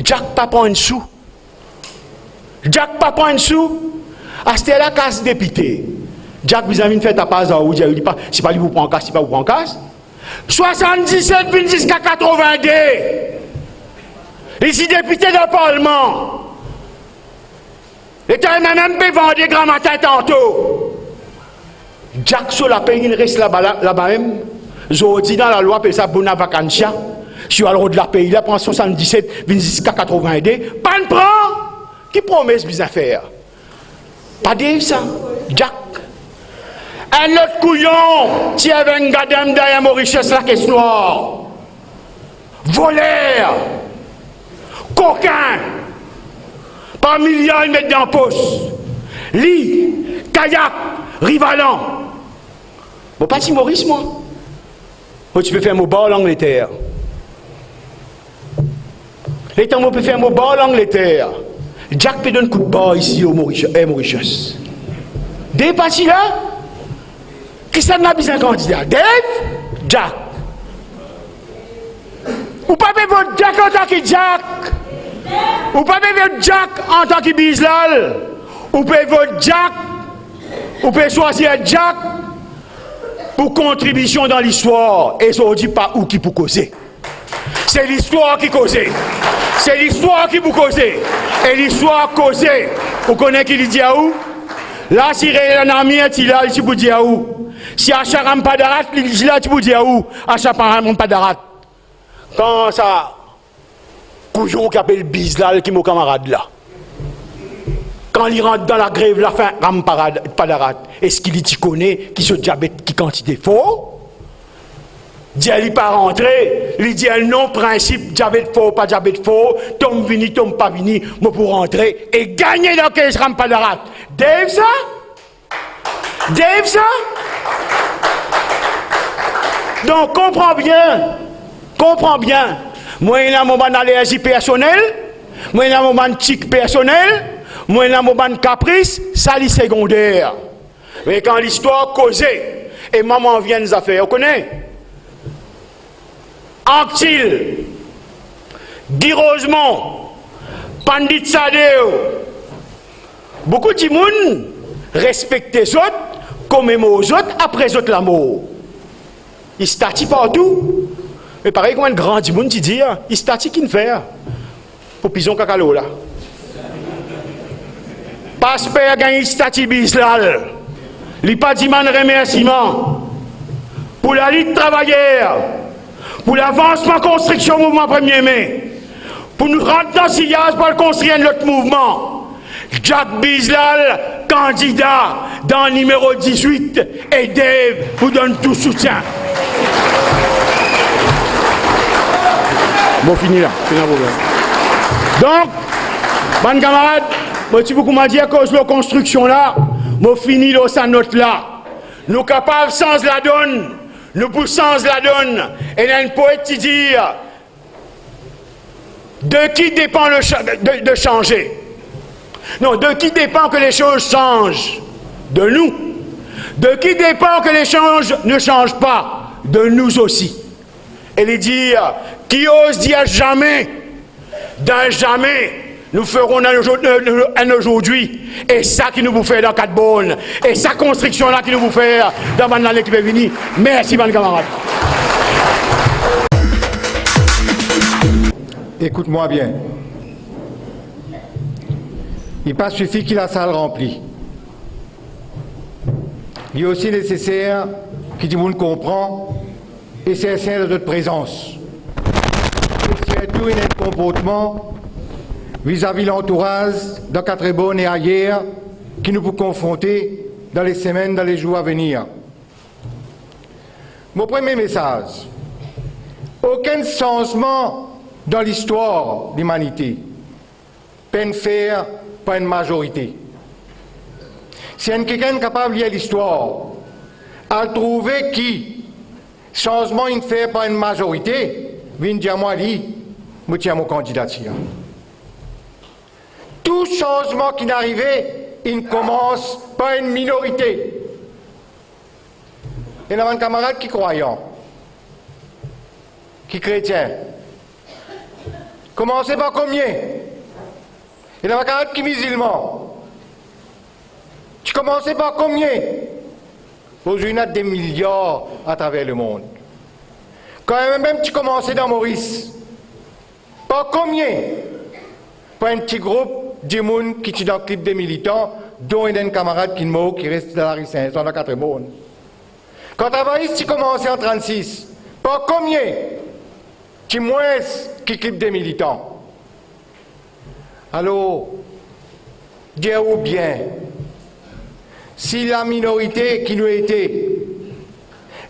Jack pa pran enn sou. Jack pa pran enn sou. Aster la, kas depite. Jack bizin vinn fer tapaz ar ou, dir li pa, sipa li pou pran kas, sipa pou pran kas. Swasanndiset vinn ziska katrovinde, li ti depite dan parlman. Letan li mem pe vande Gramatin tanto, Jack so lapey inn res laba la, laba mem. Zordi dan lalwa apel sa bona vacantia. Si ou al rod lapey la, pran swasanndiset vinn ziska katrovinde, pa'nn pran. Ki promes bizin fer? Pa Dave sa, Jack. Enn lot kouyon, ti avek enn gadem deryer Mauritius, lakes nwar. Voler, kokin, par miliar li met dan pos. Li, Kayak, Rivalan. Mo pa ti Moris, mwa. Mo ti pe fer mo bar Langleter. Letan mo pe fer mo bar Langleter, Jack pe donn kout bar isi o Mauritius, Air Mauritius. Dave pa ti la. Kisannla bizin kandida? Dave? Jack. Ou pa pe vot Jack antan ki Jack. Ou pa pe vot Jack antan ki Bizlal. Ou pe vot Jack, ou pe swazir Jack pou kontribision dan listwar. E zordi pa ou ki pou koze. Se listwar ki koze. Se listwar ki pou koze. E listwar koze. Ou kone ki li dir ou? La, si Renan Amir ti la, li ti pou dir ou. Si Asha Rampadarath, li ti la, ti pou dir ou, Asha Rampadarath. Kan sa kouyon ki apel Bizlal, ki mo kamarad la, kan li rant dan lagrev lafin, Ramparad-, Padarath, eski li ti kone ki so diabet ki kantite for? Dir li pa rantre, li dir non, prinsip, diabet for, pa diabet for, tom vini, tom pa vini, mo pou rantre e gagne dan kez Rampadarath. Dave sa? Dave sa? Donk, konpran bien, konpran bien. Mwa ena mo bann alerzi personel, mwa ena mo bann tik personel, mwa ena mo bann kapris, sa li segonder. Me kan listwar koze, e mwa, mo anvi enn zafer, ou kone? Anktil, Guy Rosemont, Pandit Sadeo, boukou dimoun respekte zot, komemor zot apre zot lamor. Istati partou. Me parey kouma enn gran dimoun ti dir, istati ki'nn fer pou pizon kakalor la. Pas per gagn istati Bizlal. Li pa dimann remersiman pou lalit travayer, pou lavansman konstriksion mouvman premie me, pou nou rant dan siyaz pou al konstrir enn lot mouvman. Jack Bizlal, kandida dan nimero dizwit, e Dave pou donn tou soutien. Mo fini la, pena problem. Donk, bann kamarad, mo ti pou koumadir koz lor konstriksion la, mo fini lor sa not la. Nou kapav sanz ladonn, nou pou sanz ladonn. Ena enn poet ti dir, de qui dépend le cha-, de, de changer ? Non, de qui dépend que les choses changent ? De nous. De qui dépend que les choses ne changent pas ? De nous aussi. E li dir, qui ose dire jamais, dans jamais, nous ferons un aujourd-, un, un, un aujourd'hui. E sa ki nou pou fer dan kat born. E sa konstriksion la ki nou pou fer dan bann lane ki pe vini. Mersi bann kamarad. Ekout mwa bien. Li pa sifi ki lasal ranpli. Li osi neseser ki dimoun konpran e serten dan zot prezans. E sirtou ena enn konportman vizavi lantouraz dan Katreborn e ayer ki nou pou konfronte dan lesemenn, dan lezour avenir. Mo premie mesaz, okenn sanzman dan listwar limanite pa'nn fer par enn mazorite. Si enn kikenn kapav lir listwar, al trouve ki sanzman inn fer par enn mazorite, vinn dir mwa li, mo tir mo kandidatir. Tou sanzman ki'nn arive, inn koumans par enn minorite. Ena bann kamarad ki krwayan, ki kretien. Koumanse par komie? Ena bann kamarad ki mizilman. Ti koumanse par komie? Ozordi ena de miliar atraver lemond. Kan mem ti koumanse dan Moris, par komie? Par enn ti group dimoun ki ti dan klib de militan, don ena enn kamarad ki'nn mor, ki res dan lari Sin Zan, dan Katreborn. Kan travayis ti koumanse an trannsis, par komie? Ti mwins ki klib de militan. Alor, dir ou bien, si laminorite ki nou ete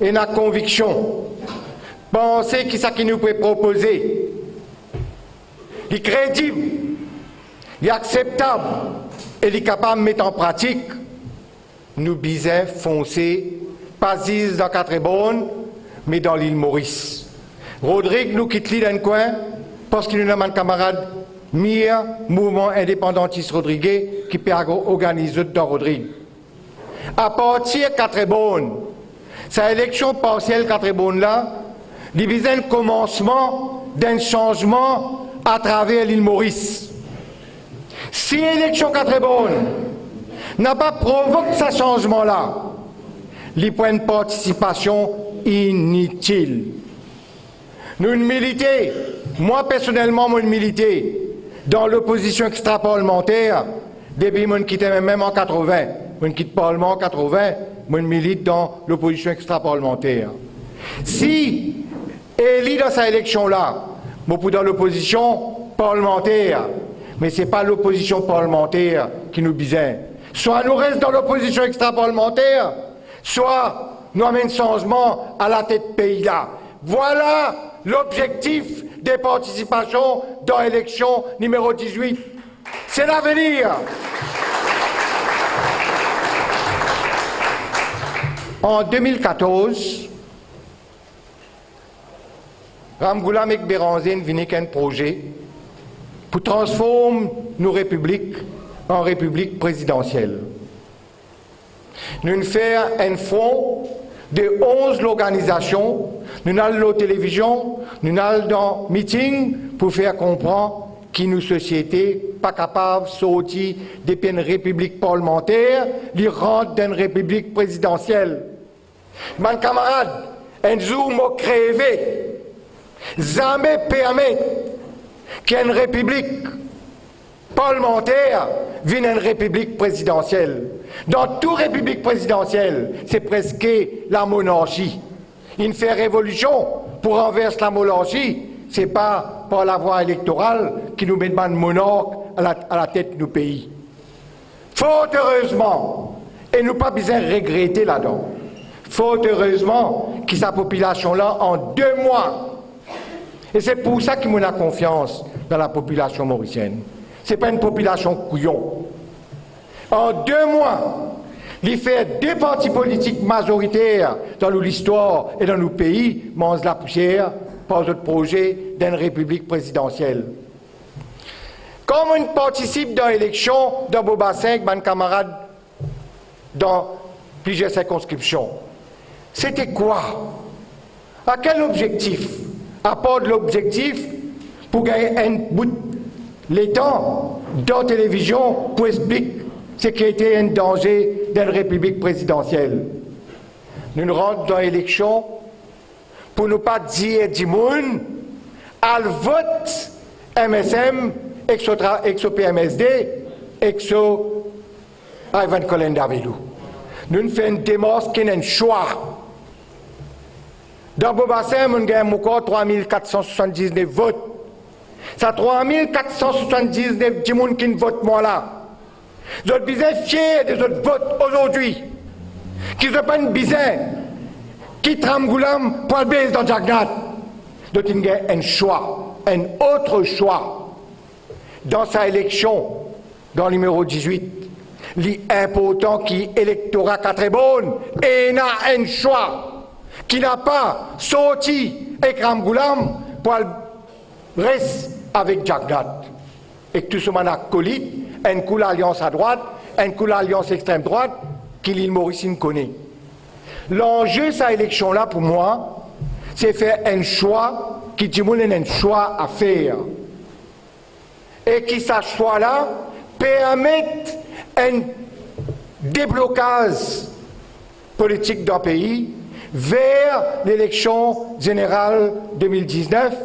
ena konviksion, panse ki sa ki nou pe propoze, li kredib, li akseptab e li kapav met an pratik, nou bizin fonse, pa zis dan Katreborn, me dan Lil Moris. Rodrig, nou kit li dan enn kwin, parski nou ena bann kamarad mir, Mouvman Indepandantis Rodrige, ki pe ag-, organiz zot dan Rodrig. Apartir Katreborn, sa eleksion parsiel Katreborn la, li bizin enn koumansman d'enn sanzman atraver Lil Moris. Si eleksion Katreborn napa provok sa sanzman la, li pou enn partisipasion initil. Nou'nn milite, mwa personelman mo'nn milite dan lopozision extraparlmanter depi mo'nn kit mem an katrovin. Mo'nn kit parlman an katrovin, mo'nn milit dan lopozision extraparlmanter. Si eli dan sa eleksion la, mo pou dan lopozision parlmanter, me se pa lopozision parlmanter ki nou bizin. Swa nou res dan lopozision extraparlmanter, swa nou amenn sanzman alatet pei la. Vwala lobzektif de partisipasion dan eleksion nimero dizwit. Se lavenir. An de mil katorz, Ramgoolam ek Bérangé inn vini ek enn proze pou transform nou repiblik an repiblik prezidansiel. Nou'nn fer enn fron de onz lorganizasion, nou'nn al lor televizion, nou'nn al dan miting pou fer konpran ki nou sosiete pa kapav sorti depi enn repiblik parlmanter, li rant dan enn repiblik prezidansiel. Bann kamarad, enn zour mo kreve, zame permet ki enn repiblik parlmanter vinn enn repiblik prezidansiel. Dan tou repiblik prezidansiel, se preske lamonarsi. Inn fer revolision pou ranvers lamonarsi, se pa par lavwa elektoral ki nou met bann monark ala, alatet nou pei. Fort erezman, e nou pa bizin regrete ladan, fort erezman ki sa popilasion la an de mwa, e se pou sa ki mo ena konfians dan lapopilasion morisienn. Se pa enn popilasion kouyon. An de mwa, li fer de parti politik mazoriter dan nou listwar e dan nou pei manz lapousier par zot proze d'enn repiblik prezidansiel. Kan mo'nn partisip dan eleksion dan Bobasin ek bann kamarad dan plizier sirkonskripsion, sete kwa? A kel lobzektif? Apar lobzektif pou gagn enn bout letan dan televizion pou explik seki ete enn danze d'enn repiblik prezidansiel. Nou'nn rant dan eleksion pou nou pa dir dimoun al vot M S M ek so tra-, ek so P M S D, ek so Ivan Kolen Davelou. Nou'nn fer enn demars ki ena enn swa. Dan Bobasin, mo'nn gagn mo krwar trwa mil kat san swasann-diznef vot. Sa trwa mil kat san swasann-diznef dimoun ki'nn vot mwa la, zot bizin fier de zot vot azordi, ki zot pa'nn bizin kit Ramgoolam pou al bes dan Jagannath. Zot inn gagn enn swa, enn lot swa. Dan sa eleksion, dan nimero dizwit, li inportan ki elektora Katreborn ena enn swa, ki napa sorti ek Ramgoolam pou al res avek Jagannath, ek tou so bann akolit, enn kou lalians adrwat, enn kou lalians extrem drwat, ki Lil Moris inn kone. Lanze sa eleksion la pou mwa, se fer enn swa, ki dimoun ena enn swa a fer. E ki sa swa la permet enn deblokaz politik dan pei ver leleksion zeneral de mil diznef,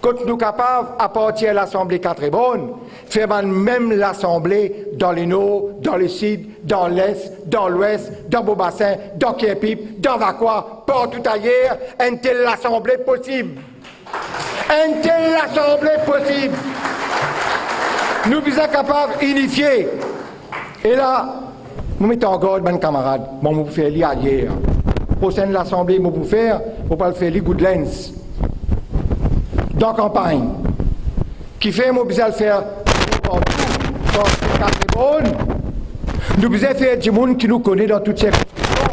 kot nou kapav, apartir Lasanble Katreborn, fer bann mem lasanble dan Lenor, dan Lesid, dan Les, dan Lwes, dan Bobasin, dan Kerpip, dan Vakwa, partou ayer, enn tel lasanble posib. Enn tel lasanble posib. Nou bizin kapav inifie. E la, mo met an gard bann kamarad, bon, mo pou fer li ayer. Prosenn lasanble mo pou fer, mo pou al fer li Goodlands, dan kanpagn. Kifer mo bizin al fer partou, partou Katreborn? Nou bizin fer dimoun ki nou kone dan tou sirkonskripsion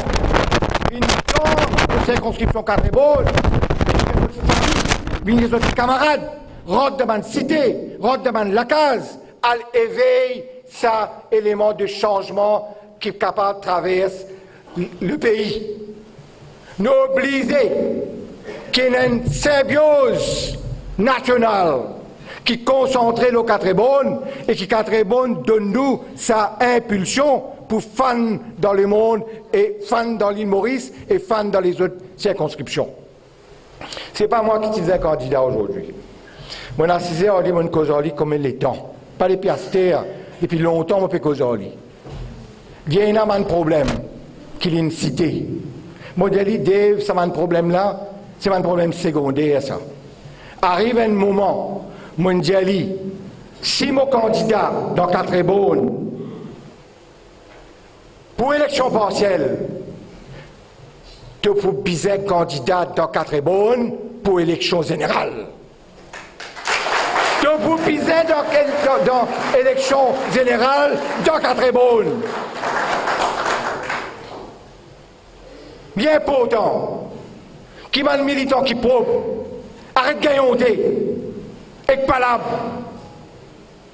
vinn dan sirkonskripsion Katreborn, vinn zot fami, vinn zot kamarad, rant dan bann site, rant dan bann lakaz, al evey sa eleman de sanzman ki kapav travers lepei. Nou oblize ki ena enn sinbioz nasional ki konsantre lor Katreborn e ki Katreborn donn nou sa inpilsion pou fann dan lemond e fann dan Lil Moris e fann dan lezot sirkonskripsion. Se pa mwa ki ti dizin kandida azordi. Mo'nn asize ar li, mo'nn koz ar li konbien letan? Pa depi aster, depi lontan mo pe koz ar li. Li ena bann problem ki li'nn site. Mo dir li, Dave, sa bann problem la, se bann problem segonder sa. Ariv enn moman, mo'nn dir li, si mo kandida dan Katreborn, pou eleksion parsiel, to pou bizin kandida dan Katreborn pou eleksion zeneral. To pou bizin dan, dan, dan eleksion zeneral dan Katreborn. Li inportan ki bann militan ki prop aret gagn onte ek palab.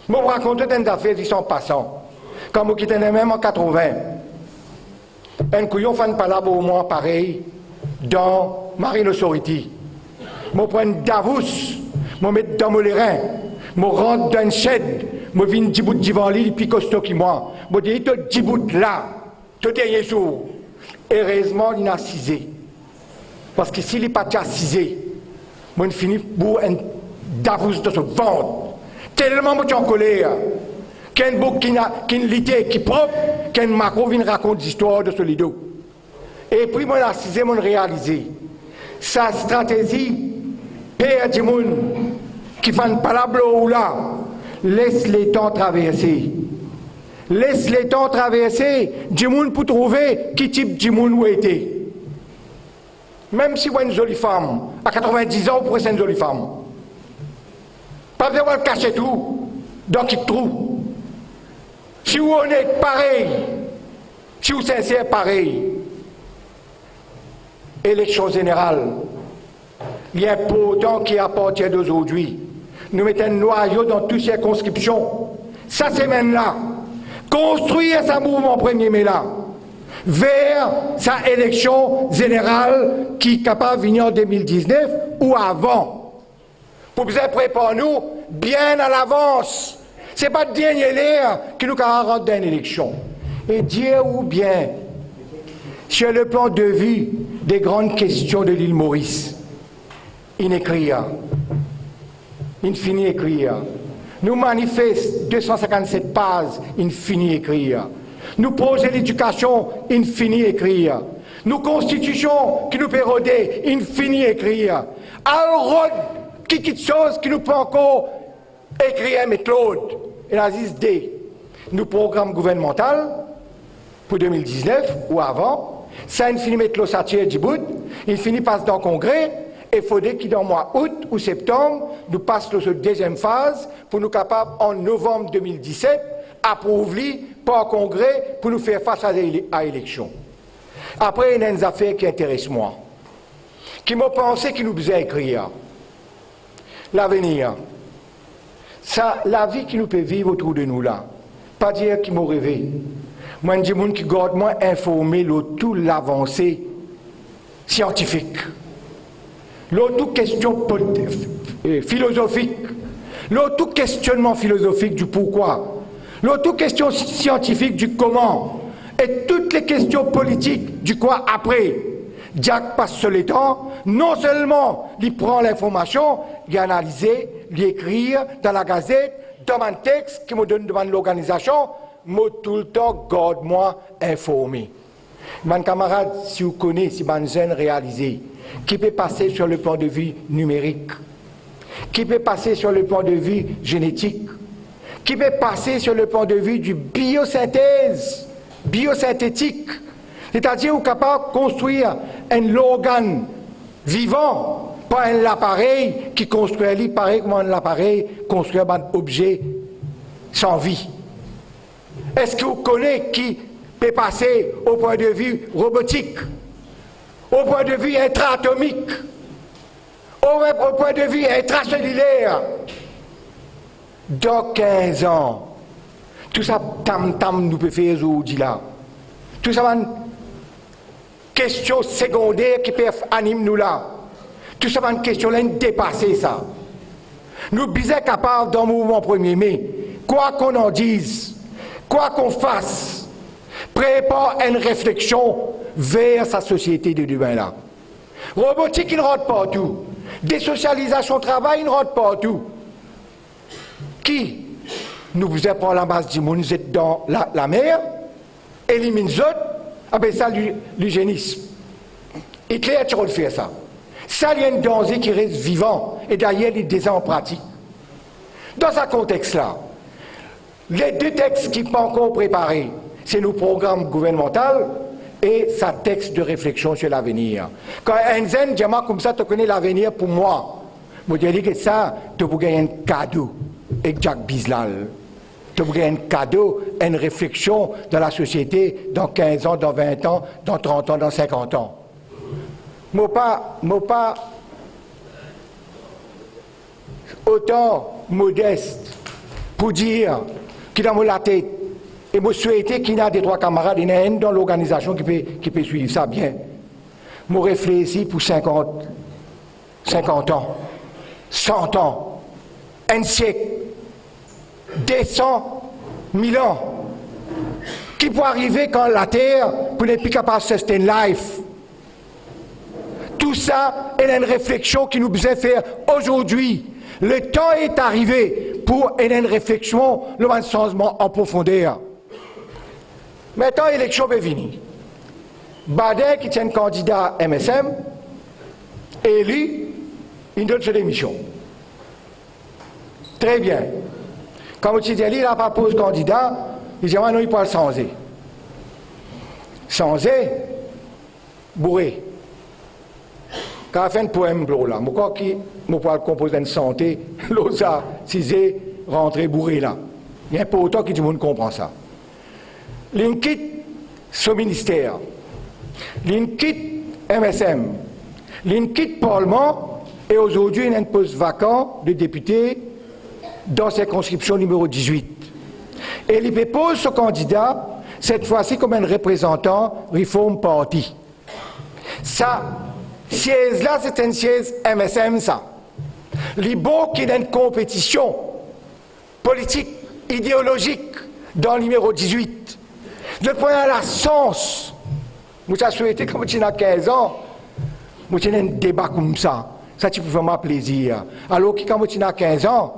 Mo pou rakont zot enn zafer zis an pasan. Kan mo kit N M M an katrovin, enn kouyon fann palab ar mwa parey dan Marine Authority. Mo pran enn davous, mo met dan mo lerin, mo rant dan enn shed, mo vinn dibout divan li, li pli kosto ki mwa. Mo dir li, to dibout la, to dernie zour. Erezman, li'nn asize. Parski si li pa ti asize, mo'nn fini bour enn davous dan so vant. Telman mo ti ankoler, ki enn boug ki'nn, ki'nn lite, ki prop, ki enn makro vinn rakont zistwar dan so ledo. Epwi mo'nn asize, mo'nn realize, sa stratezi per dimoun, ki fann palab lor ou la, les letan traverse. Les letan traverse, dimoun pou trouve ki tip dimoun ou ete. Mem si ou enn zoli fam, a katrevindiz an ou pou res enn zoli fam. Pa bizin al kasiet ou dan kit trou. Si ou onet, parey. Si ou sinser, parey. Eleksion zeneral, li inportan ki apartir dozordi, nou met enn nwayo dan tou sirkonskripsion. Sa semenn la, konstrir sa mouvman premie me la ver sa eleksion zeneral ki kapav vini an de mil diznef ou avan. Pou bizin prepar nou bien alavans. Se pa dernie ler ki nou kapav rant dan enn eleksion. E dir ou bien, sur le plan de vue des grandes questions de l'île Maurice, inn ekrir, inn fini ekrir. Nou manifes, de san sinkant-set paz, inn fini ekrir. Nou proze ledikasion, inn fini ekrir. Nou konstitision ki nou pe rode, inn fini ekrir. Al rod ki kitsoz ki nou pankor ekrir, met lord. Ena zis de. Nou program gouvernmantal pou de mil diznef ou avan, sa inn fini met losatir dibout, inn fini pas dan kongre, e fode ki dan mwa out ou septam, nou pas lor so deziem faz, pou nou kapav, an novanm de mil diset, aprouv li par kongre pou nou fer fas a ele-, a eleksion. Apre, ena enn zafer ki interes mwa, ki mo panse ki nou bizin ekrir. Lavenir. Sa lavi ki nou pe viv otour de nou la, pa dir ki mo reve. Mwa, enn dimoun ki gard mwa informe lor tou lavanse siantifik, lor tou kestion pol-, eh, filozofik, lor tou kestionnman filozofik di pourkwa, lor tou kestion siantifik di koman, e tou le kestion politik di kwa apre. Jack pas so letan, non selman li pran linformasion, li analize, li ekrir dan lagazet, dan bann text ki mo donn dan bann lorganizasion, mo toultan gard mwa informe. Bann kamarad, si ou kone, si bann zenn realize ki pe pase sur le plan de vue nimerik, ki pe pase sur le plan de vue zenetik, ki pe pase sur le plan de vue di biosintez, biosintetik, setadir ou kapav konstrir enn lorgann vivan par enn laparey ki konstrir li parey kouma enn laparey konstrir bann obze san vi. Eski ou kone ki pe pase o pwin de vi robotik, o pwin de vi intraatomik, o, o pwin de vi intraseliler? Dan kinz an, tou sa tam-tam nou pe fer zordi la, tou sa bann kestion segonder ki pe anim nou la, tou sa bann kestion la inn depase sa. Nou bizin kapav, dan mouvman premie me, quoi qu'on en dise, quoi qu'on fasse, prepar enn refleksion ver sa sosiete de demin la. Robotik inn rant partou, desosializasion travay inn rant partou. Ki nou bizin pran lamas dimoun zet dan la, lamer, eliminn zot, apel sa li-, lizenism. Hitler ti rod fer sa. Sa li enn danze ki res vivan, e dayer li deza an pratik. Dan sa kontex la, le de text ki pankor prepare, se nou program gouvernmantal e sa text de refleksion sur lavenir. Kan enn zenn dir mwa koumsa, "To kone lavenir pou mwa?" Mo dir li, "Get sa, to pou gagn enn kado ek Jack Bizlal. To pou gagn enn kado, enn refleksion dan lasosiete, dan kinz an, dan vin an, dan trant an, dan sinkant an." Mo pa, mo pa otan modest pou dir ki dan mo latet, e mo swete ki ena de trwa kamarad, ena enn dan lorganizasion ki pe, ki pe swiv sa bien. Mo reflesi pou sinkant, sinkant an, san an, enn siek, de san mil an. Ki pou arive kan later pou nepli kapav sustain life? Tou sa, ena enn refleksion ki nou bizin fer azordi. Le temps est arrivé pou ena enn refleksion lor bann sanzman an profonder. Mintnan, eleksion pe vini. Bader, ki ti enn kandida M S M, eli, inn donn so demision. Tre bien. Kan mo ti dir li, li pa pou kandida, li dir mwa non, li pou al sanze. Sanze, boure. Kan finn poem lor la, mo krwar ki mo pou al konpoz enn sante lor sa size rantre boure la. Li inportan ki dimoun konpran sa. Linn kit so minister, linn kit M S M, linn kit parlman, e azordi ena enn pos vakan de depite dan sirkonskripsion nimero dizwit. E li pe poz so kandida, set fwa si kom enn reprezantan Reform Party. Sa siez la, se enn siez M S M sa. Li bon ki ena enn konpetision politik, ideolozik dan nimero dizwit. Zot pou ena lasans. Mo ti a swete kan mo ti ena kinz an, mo ti ena enn deba koumsa. Sa ti pou fer mwa plezir. Alor ki kan mo ti ena kinz an,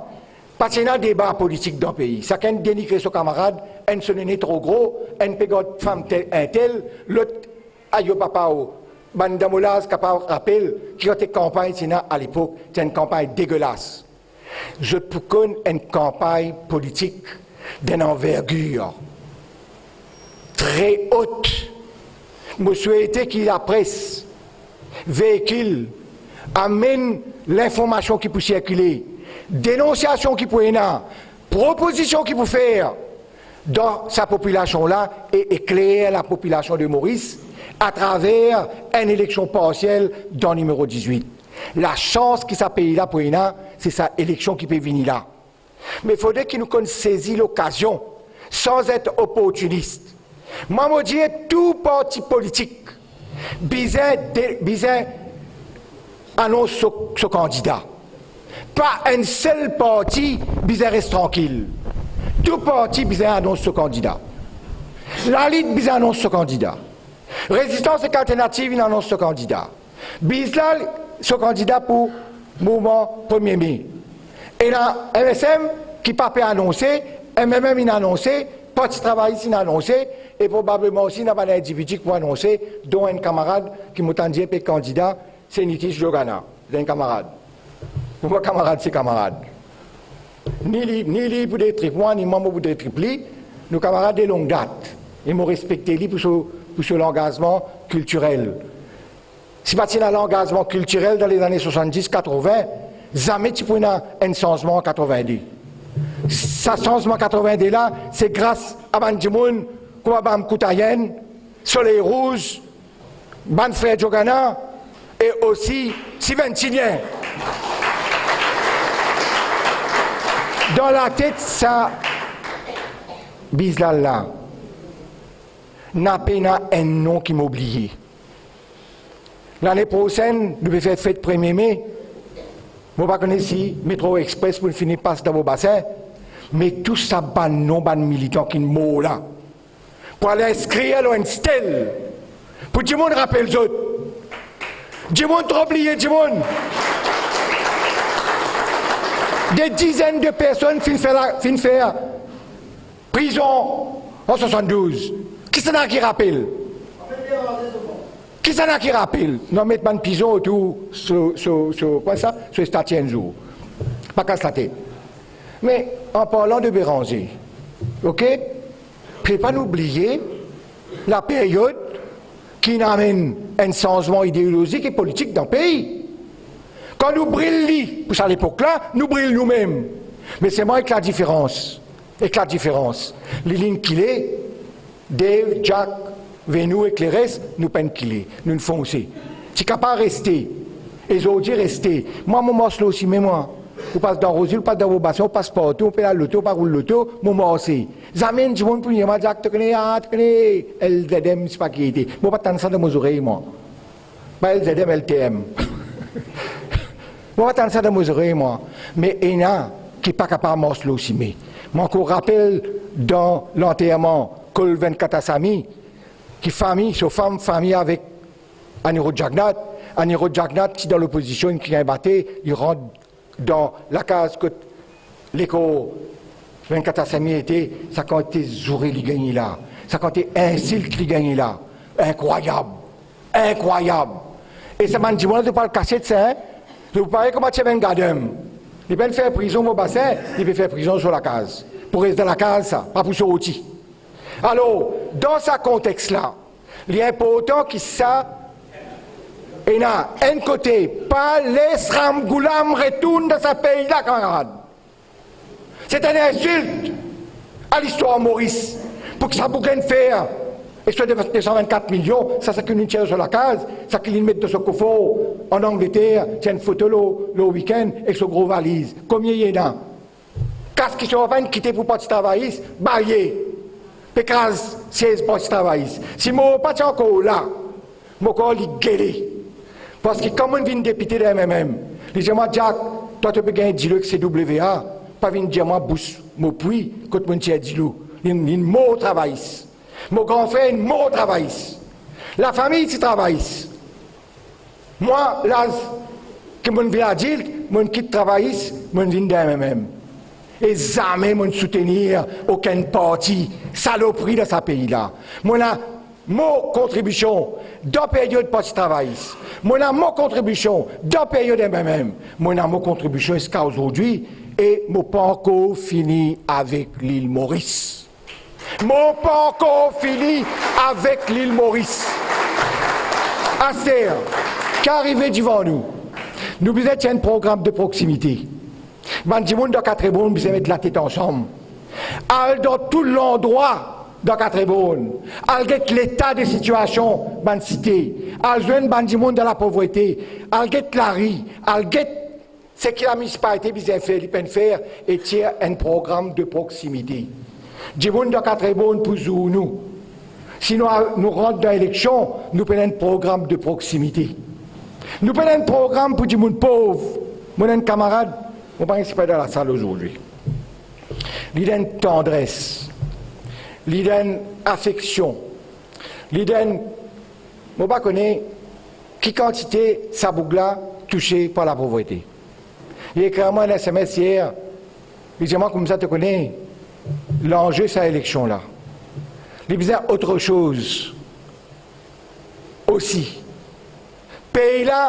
pa ti ena deba politik dan pei. Sakenn denigre so kamarad, enn so nene tro gro, enn pe gard fam tel, entel, lot, ayo papa o, bann dan mo laz kapav rapel ki kan ti kanpagn ti ena alepok, ti enn kanpagn degelas. Zot pou konn enn kanpagn politik d'enn anvergir tre ot. Mo swete ki lapres, veikil, amenn linformasion ki pou sirkile, denonsiasion ki pou ena, propozision ki pou fer dan sa popilasion la e ekler lapopilasion de Moris atraver enn eleksion parsiel dan nimero dizwit. Lasans ki sa pei la pou ena, se sa eleksion ki pe vini la. Me fode ki nou konn sezi lokazion, san et oportinis. Mwa, mo dir tou parti politik bizin de, bizin anons so, so kandida. Pa enn sel parti bizin res trankil. Tou parti bizin anons so kandida. Lalit bizin anons so kandida. Rezistans ek Alternativ inn anons so kandida. Biz la, so kandida pou mouvman premie me. Ena M S M ki pa pe anonse, M M M inn anonse, Parti Travayis inn anonse, e probableman osi ena bann individi ki pou anonse, don enn kamarad ki mo tann dir pe kandida, se Nitish Jogana, enn kamarad. Pou mwa, kamarad se kamarad. Ni li, ni li pou detrip mwa, ni mwa mo pou detrip li. Nou kamarad de long dat. E mo respekte li pou so, pou so langazman kiltirel. Si pa ti ena langazman kiltirel dan lezane swasanndis, katrovin, zame ti pou ena enn sanzman an katrovin-de. Sa sanzman katrovin-de la, se gras a bann dimoun kouma Bam Koutayenn, Soley Rouz, bann frer Jogana e osi Steven Tilien. Dan latet sa biz la la, napa ena enn non ki mo bliye. Lane prosenn, nou pe fer fet premie me. Mo pa kone si Metro Express pou fini pas dan mo basin, me tou sa bann non bann militan ki mor la, pou al inskrir lor enn stel, pou dimoun rapel zot. Dimoun tro bliye dimoun. De dizenn de personn finn fer la, finn fer prizon an swasanndouz. Kisannla ki rapel? Kisannla ki rapel? Nou met bann pizon otour so, so, so, kwa sa? So stati enn zour. Pa kas latet. Me, an parlan de Beranze, ok? Fode pa nou bliye laperyod ki inn amenn enn sanzman ideolozik e politik dan pei. Kan nou bril li pou sa lepok la, nou bril noumem. Me selman ek ladiferans, ek ladiferans, li linn kile, Dave, Jack, Venou ek leres, nou pa'nn kile, nou'nn fonse. Ti kapav reste, e zordi reste. Mwa, mo mars lor sime mwa. Ou pas dan Rozi, ou pas dan Bobasion, ou pas partou, ou pe al loto, ou pa roul loto, mo marse. Zame enn dimoun pou dir mwa, Jack, to kone, ah, to kone, L Z M, sipa ki ete. Mo pa tann sa dan mo zorey mwa. Pa L Z M, L T M. Mo pa tann sa dan mo zorey mwa. Me ena ki pa kapav mars lor sime. Mo ankor rapel dan lanterman Col Venkatashami, ki fami, so fam, fami avek Anirudh Jagannath. Anirudh Jagannath ti dan lopozision, ki gagn bate, li rant dan lakaz kot lekor Venkatashami ete, sa kantite zoure li gagne la, sa kantite insilt li gagne la, inkrwayab, inkrwayab. E sa bann dimoun la, zot pa al kasiet sa, hein? Zot parey kouma ti ena enn gadem. Li pa'nn fer prizon Mont Basin, li pe fer prizon so lakaz. Pou res dan lakaz sa, pa pou sorti. Alor, dan sa kontex la, li inportan ki sa ena enn kote, pa les Ramgoolam retourn dan sa pei la, kamarad. Se enn insilt a listwar Moris. Pou ki sa pou gagn fer ek so de san vennkat milion, sa, sa ki linn tir so lakaz, sa ki linn met dan so kofor an Angleter, ti enn foto lor, lor wikenn, ek so gro valiz. Komie li ena? Kas ki so papa inn kite pou Parti Travayis, balie, pe kraz siez Parti Travayis. Si mo pa ti ankor la, mo krwar li gele. Parski kan mo'nn vinn depite dan M M M, li dir mwa, "Jack, twa to pe gagn dilo ek C W A, pa vinn dir mwa bous mo pwi kot mo'nn tir dilo." Li, li mor travayis. Mo gran frer inn mor travayis. Lafami ti travayis. Mwa, laz ki mo'nn vinn adilt, mo'nn kit travayis, mo'nn vinn dan M M M. E zame mo'nn soutenir okenn parti salopri dan sa pei la. Mo ena mo kontribision dan period Parti Travayis. Mo ena mo kontribision dan period M M M. Mo ena mo kontribision ziska azordi e mo pa ankor fini avek Lil Moris. Mo pa ankor fini avek Lil Moris. Aster, ki arive divan nou? Nou bizin tir enn program de proksimite. Bann dimoun dan Katreborn bizin met latet ansam. Al dan tou landrwa dan Katreborn. Al get leta de sitiasion bann site. Al zwenn bann dimoun dan lapovrete. Al get lari. Al get seki laminisipalite bizin fer, li pa'nn fer, e tir enn program de proksimite. Dimoun dan Katreborn pou zour nou. Si nou, nou rant dan eleksion, nou pena enn program de proksimite. Nou pena enn program pou dimoun pov. Mo ena enn kamarad, mo pa gagn sipa dan lasal azordi. Li ena enn tandres, li ena enn afeksion, li ena enn, mo pa kone ki kantite sa boug la touse par lapovrete. Li ekrir mwa enn S M S yer, li dir mwa koumsa, to kone, lanze sa eleksion la, li bizin otre soz osi. Pei la,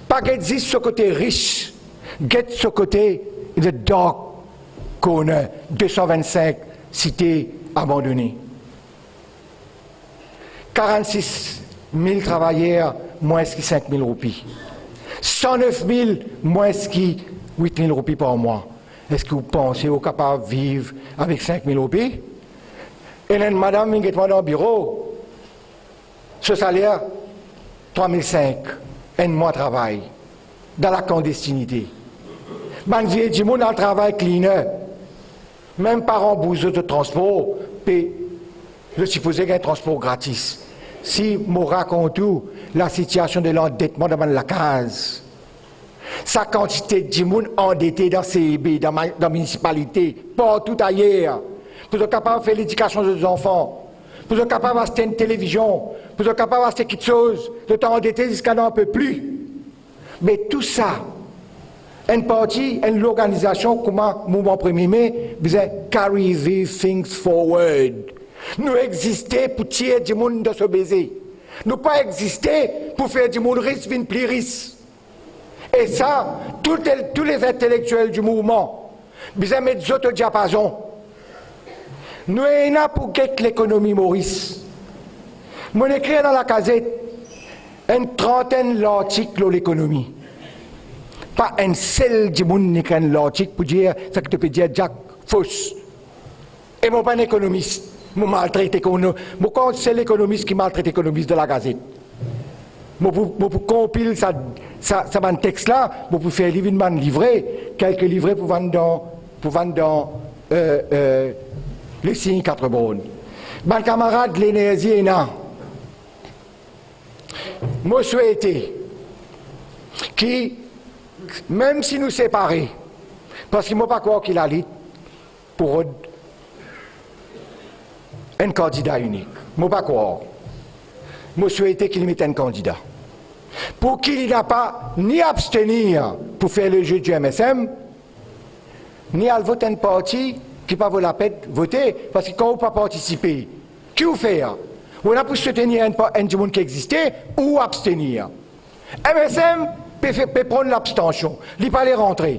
pa get zis so kote ris, get so kote in the dark corner, de san vennsenk site abandone. Karannsis mil travayer, mwins ki sink mil roupi. San nef mil, mwins ki wit mil roupi par mwa. Eski ou panse ou kapav viv avek sink mil roupi? Ena enn madam vinn get mwa dan biro, so saler, trwa mil sink, enn mwa travay. Dan laklandestinite. Bann vie dimoun al travay cleaner. Mem pa ranbours zot, zot transpor, pe, zot sipoze gagn transpor gratis. Si mo rakont ou lasitiasion de landetman dan bann lakaz, sa kantite dimoun andete dan C E B, dan ma-, dan minisipalite, partou ayer, pou zot kapav fer ledikasion zot zanfan, pou zot kapav aste enn televizion, pou zot kapav aste kiksoz, zot andete ziska n'en peut plus. Me tou sa, enn parti, enn lorganizasion kouma Mouvman Premie Me bizin carry these things forward. Nou existe pou tir dimoun dan so beze. Nou pa existe pou fer dimoun ris vinn pli ris. E sa, tou, tou les intelektiel di mouvman bizin met zot o diapazon. Nou ena pou get lekonomi Moris. Mo'nn ekrir dan lakazet enn trantenn lartik lor lekonomi. Pa enn sel dimoun ekrir enn lartik pou dir seki to pe dir, Jack, fos. E mo pa enn ekonomis, mo maltret ekono-, mo krwar sel ekonomis ki maltret ekonomis dan lagazet. Mo pou, mo pou konpil sa, sa, sa bann tex la, mo pou fer li vinn bann livre, kelke livre pou vann dan, pou vann dan, euh, euh, Lesign Katreborn. Bann kamarad, lenerzi ena. Mo swete ki, mem si nou separe, parski mo pa krwar ki lalit pou rod enn kandida inik. Mo pa krwar. Mo swete ki li met enn kandida. Pou ki li napa ni abstenir pou fer le jeu du M S M, ni al vot enn parti ki pa vo lapenn vote, parski kan ou pa partisipe, ki ou fer? Ou ena pou soutenir enn pa-, enn dimoun ki existe, ou abstenir. M S M pe fe-, pe pran labstansion, li pa le rantre.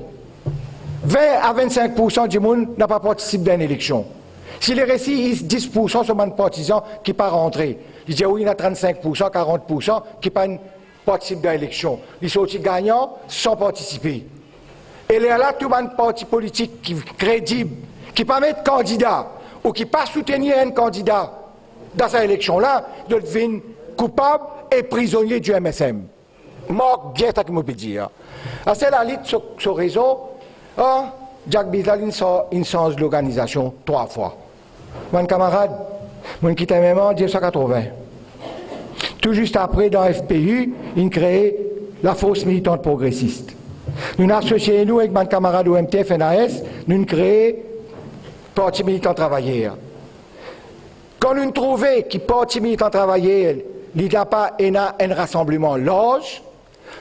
Vin a vinn-sink poursan dimoun napa partisip dan enn eleksion. Si li resi is dis poursan so bann partizan ki pa rantre, li dir ou ena trant-sink poursan, karant poursan ki pa'nn partisip dan eleksion. Li sorti gagnan san partisipe. E lerla tou bann parti politik ki kredib, ki pa met kandida ou ki pa soutenir enn kandida dan sa eleksion la, zot vinn koupab e prizonie di M S M. Mark bien sa ki mo pe dir. Aster Lalit so, so rezon, ah, Jack Bizlal inn sa-, inn sanz lorganizasion trwa fwa. Bann kamarad, mo'nn kit M M A an dizneef san katrovin. Tou zis apre, dan F P U, inn kree Lafors Militante Progresiste. Nou'nn asosie nou ek bann kamarad O M T F, N A S, nou'nn kree Parti Militan Travayer. Kan nou'nn trouve ki Parti Militan Travayer, li napa ena enn rasanbleman larz,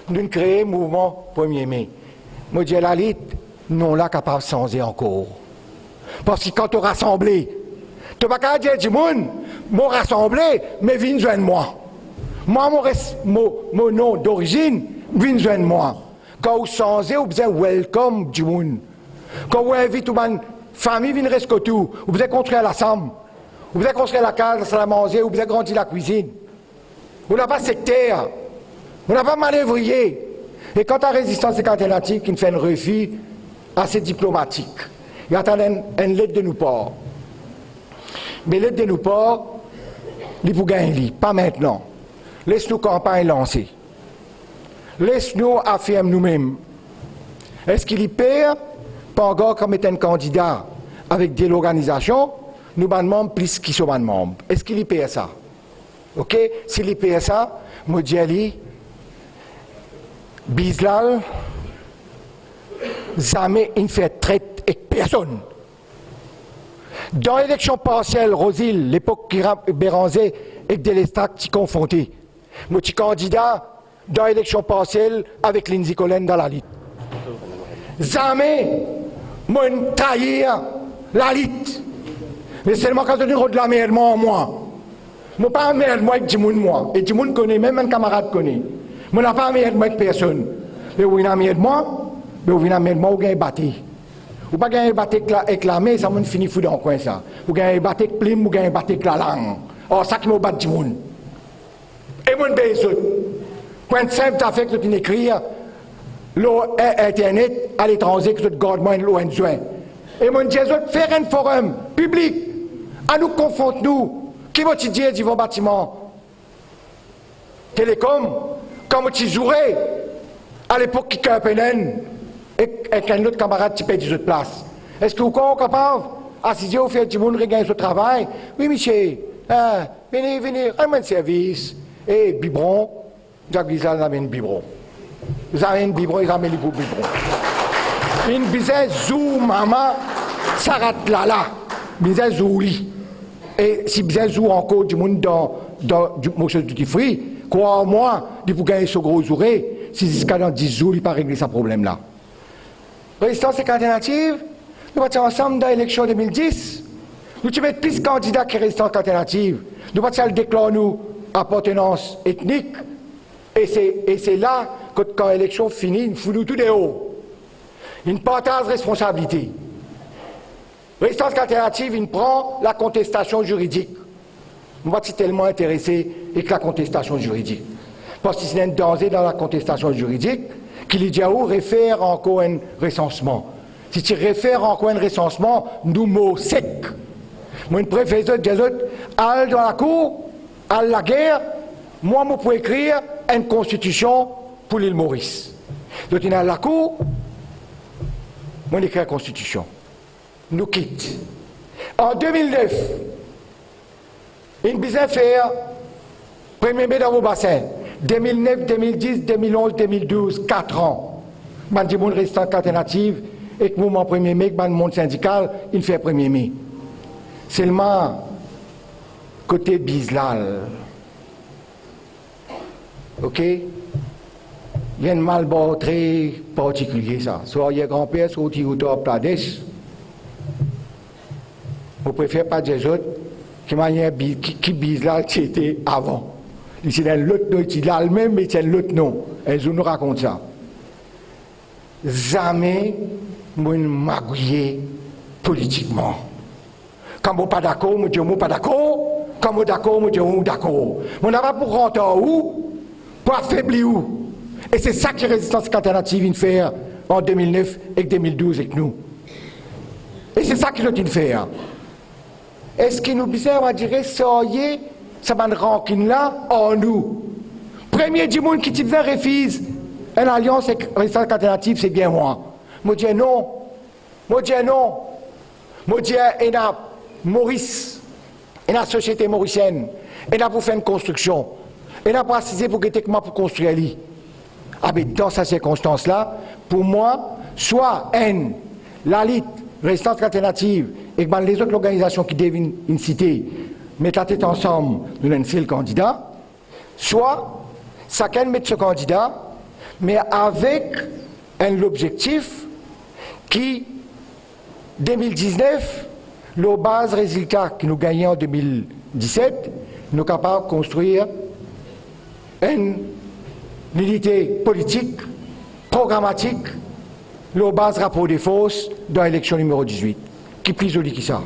nou'nn kree Mouvman Premie Me. Mo dir Lalit, nom la kapav sanze ankor. Parski kan to rasanble, to pa kapav dir dimoun, "Mo rasanble, me vinn zwenn mwa. Mwa, mo res-, mo, mo nom dorizinn, vinn zwenn mwa." Kan ou sanze, ou bizin welcome dimoun. Kan ou invit ou bann fami vinn res kot ou, ou bizin konstrir lasam, ou bizin konstrir lakaz, lasalmanze, ou bizin agrandi lakwizinn. Ou napa sekter, ou napa manevrie. E kanta Rezistans Ek Alternativ ki'nn fer enn refi ase diplomatik, li atann enn, enn let de nou par. Me let de nou par, li pou gagn li, pa mintnan. Les nou kanpagn lanse. Les nou afirm noumem. Eski li per Pangar kan met enn kandida avek de lorganizasion, nou bann manm plis ki so bann manm? Eski li per sa? Ok, si li per sa, mo dir li, Bizlal zame inn fer tret ek personn. Dan eleksion parsiel Rosil, lepok ki Ra-, Béranger ek Delestrak ti konfronte, mo ti kandida dan eleksion parsiel avek Lindsey Collen dan Lalit. Zame mo'nn trair Lalit. Me selman kan zot inn rod lamerd mwa, mwa, mo pa anmerd mwa ek dimoun mwa, e dimoun kone, mem bann kamarad kone, mo napa anmerd mwa ek personn. Me ou vinn anmerd mwa, me ou vinn anmerd mwa, ou gagn bate. Ou pa gagn bate ek la-, ek lame, sa mo'nn fini fou dan kwin sa. Ou gagn bate ek plim, ou gagn bate ek lalang. Ar sa ki mo bat dimoun. E mo'nn bes zot. Pou enn sinp zafer ki zot inn ekrir lor in-, internet aletranze ki zot gard mwa lor enn zwin. E mo'nn dir zot, fer enn forum piblik, anou konfront nou, ki mo ti dir divan batiman Telekom, kan mo ti zoure, alepok ki Kerpenen ek, ek enn lot kamarad ti perdi zot plas. Eski ou krwar ou kapav asize ou fer dimoun regagn so travay? Wi, misie. Ah, vini, vini, rann mwa enn servis. E bibron, Jack Bizlal inn amenn bibron. Zame enn bibron, zame li pou bibron. Inn bizin zour mama sa rat lala. Bizin zour li. E si bizin zour ankor dimoun dan, dan di-, morso duty free, krwar mwa, li pou gagn so gro zoure, si ziska dan dis zour li pa regle sa problem la. Rezistans Ek Alternativ, nou pa ti ansam dan eleksion de mil dis. Nou ti met plis kandida ki Rezistans Ek Alternativ. Nou pa ti al deklar nou apartenans etnik. E se, e se la kot kan eleksion fini, inn fout nou tou deor. Inn partaz responsabilite. Rezistans Ek Alternativ inn pran lakontestasion ziridik. Mo pa ti telman interese ek lakontestasion ziridik. Parski si ena enn danze dan lakontestasion ziridik, ki li dir ou refer ankor enn resansman. Si ti refer ankor enn resansman, nou mor sek. Mo'nn prefer zot, dir zot, al dan lakour, al lager, mwa mo pou ekrir enn konstitision pou Lil Moris. Zot inn al lakour, mo'nn ekrir konstitision. Nou kit. An de mil nef, inn bizin fer Premie Me dan Bobasin. De mil nef, de mil dis, de mil onz, de mil douz, kat an. Bann dimoun Rezistans Ek Alternativ ek mouvman Premie Me, ek bann mond sindikal, inn fer Premie Me. Selman, kote Bizlal, ok? Li enn malbar tre partikilie sa. So arier granper sorti Uttar Pradesh. Mo prefer pa dir zot ki manier Bi-, ki, ki Bizlal ti ete avan. Li ti ena enn lot nom, li ti la limem, me li ti ena enn lot nom. Enn zour nou rakont sa. Zame Mo'nn magouye politikman. Kan mo pa dakor, mo dir mo pa dakor. Kan mo dakor, mo dir mo dakor. Mo napa pou rant ar ou pou afebli ou. E se sa ki Rezistans Alternativ inn fer an de mil nef ek de mil douz ek nou. E se sa ki zot inn fer. Eski nou bizin, on va dire, sarye sa bann rankinn la ar nou? Premie dimoun ki ti bizin refiz enn alians ek Rezistans Alternativ, se bien mwa. Mo dir non. Mo dir non. Mo dir ena Moris, ena sosiete morisienn, ena pou fer enn konstriksion, ena pou asize pou gete kouma pou konstrir li. Abe, dan sa sirkonstans la, pou mwa, swa enn, Lalit, Rezistans Alternativ ek bann lezot lorganizasion ki Dave inn, inn site, met latet ansam, nou ena enn sel kandida, swa sakenn met so kandida, me avek enn lobzektif ki de mil diznef, lor baz rezilta ki nou gagne an de mil diset, nou kapav konstrir enn linite politik, programatik, lor baz rapor de fors dan eleksion nimero dizwit. Ki pli zoli ki sa?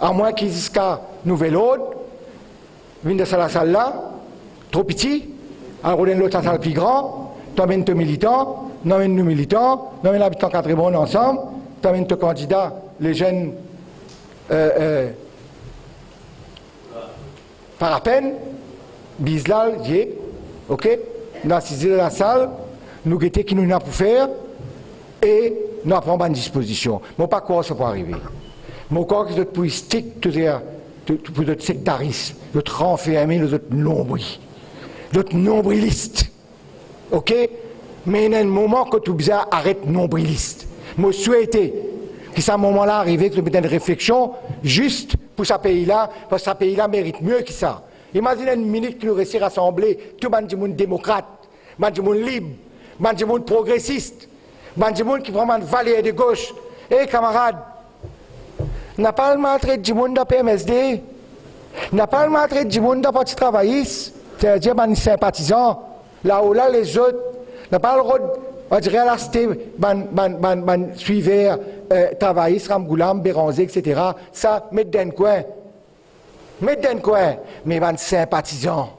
Amwin ki ziska nouvel ord, vinn dan sa lasal la, tro piti, al rod enn lot lasal pli gran, to amenn to militan, nou amenn nou militan, nou amenn labitan Katrebonn ansam, to amenn to kandida, lezenn, eh, eh, Parapenn, biz la, ye, ok, nou asize dan lasal, nou gete ki nou ena pou fer, e nou pran bann dispozision. Mo pa krwar sa pou arive. Mo krwar ki zot pou stik to zot, to, to, pou zot sektaris, zot ranferme lor zot nonbril, zot nonbrilis. Ok? Me ena enn moman kot ou bizin aret nonbrilis. Mo swete ki sa moman la arive, ki zot met enn refleksion zis pou sa pei la, parski sa pei la merit mie ki sa. Imazinn enn minit ki nou resi rasanble tou bann dimoun demokrat, bann dimoun lib, bann dimoun progresis, bann dimoun ki pran bann valer de gos. E kamarad, napa al maltret dimoun dan P M S D, napa al maltret dimoun dan Parti Travayis, setadir bann sinpatizan. Lao la lezot, napa al rod, on dirait al aste bann, bann, bann, bann swiver, eh, Travayis, Ramgoolam, Beranze, et cetera. Sa, met dan enn kwin. Met dan enn kwin, me bann sinpatizan,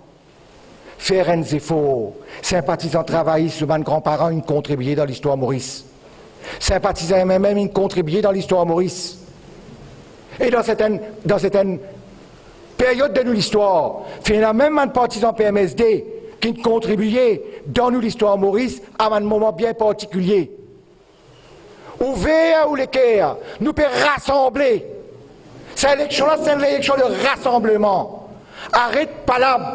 fer enn zefor. Sinpatizan travayis, nou bann granparan inn kontribie dan listwar Moris. Sinpatizan M M M inn kontribie dan listwar Moris. E dan sertin, dan sertin period de nou listwar, finn ena mem bann partizan P M S D ki'nn kontribie dan nou listwar Moris a bann moman bien partikilie. Ouver ou leker, nou pe rasanble. Sa eleksion la, se enn eleksion de rasanbleman. Aret palab.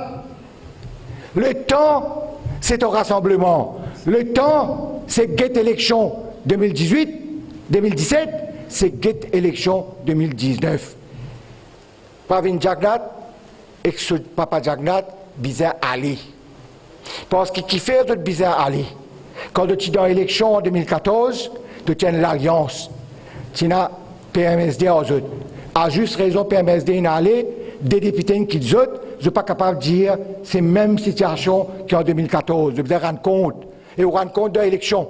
Le tan, se to rasanbleman. Le tan, se get eleksion de mil dizwit, de mil diset, se get eleksion de mil diznef. Pravin Jagannath ek so papa Jagannath bizin ale. Parski kifer zot bizin ale? Kan zot ti dan eleksion an de mil katorz, zot ti enn lalians. Ti ena P M S D ar zot. A zis rezon P M S D inn ale, de depite inn kit zot, zot pa kapav dir se mem sitiasion ki an de mil katorz. Zot bizin rann kont. E ou rann kont dan eleksion.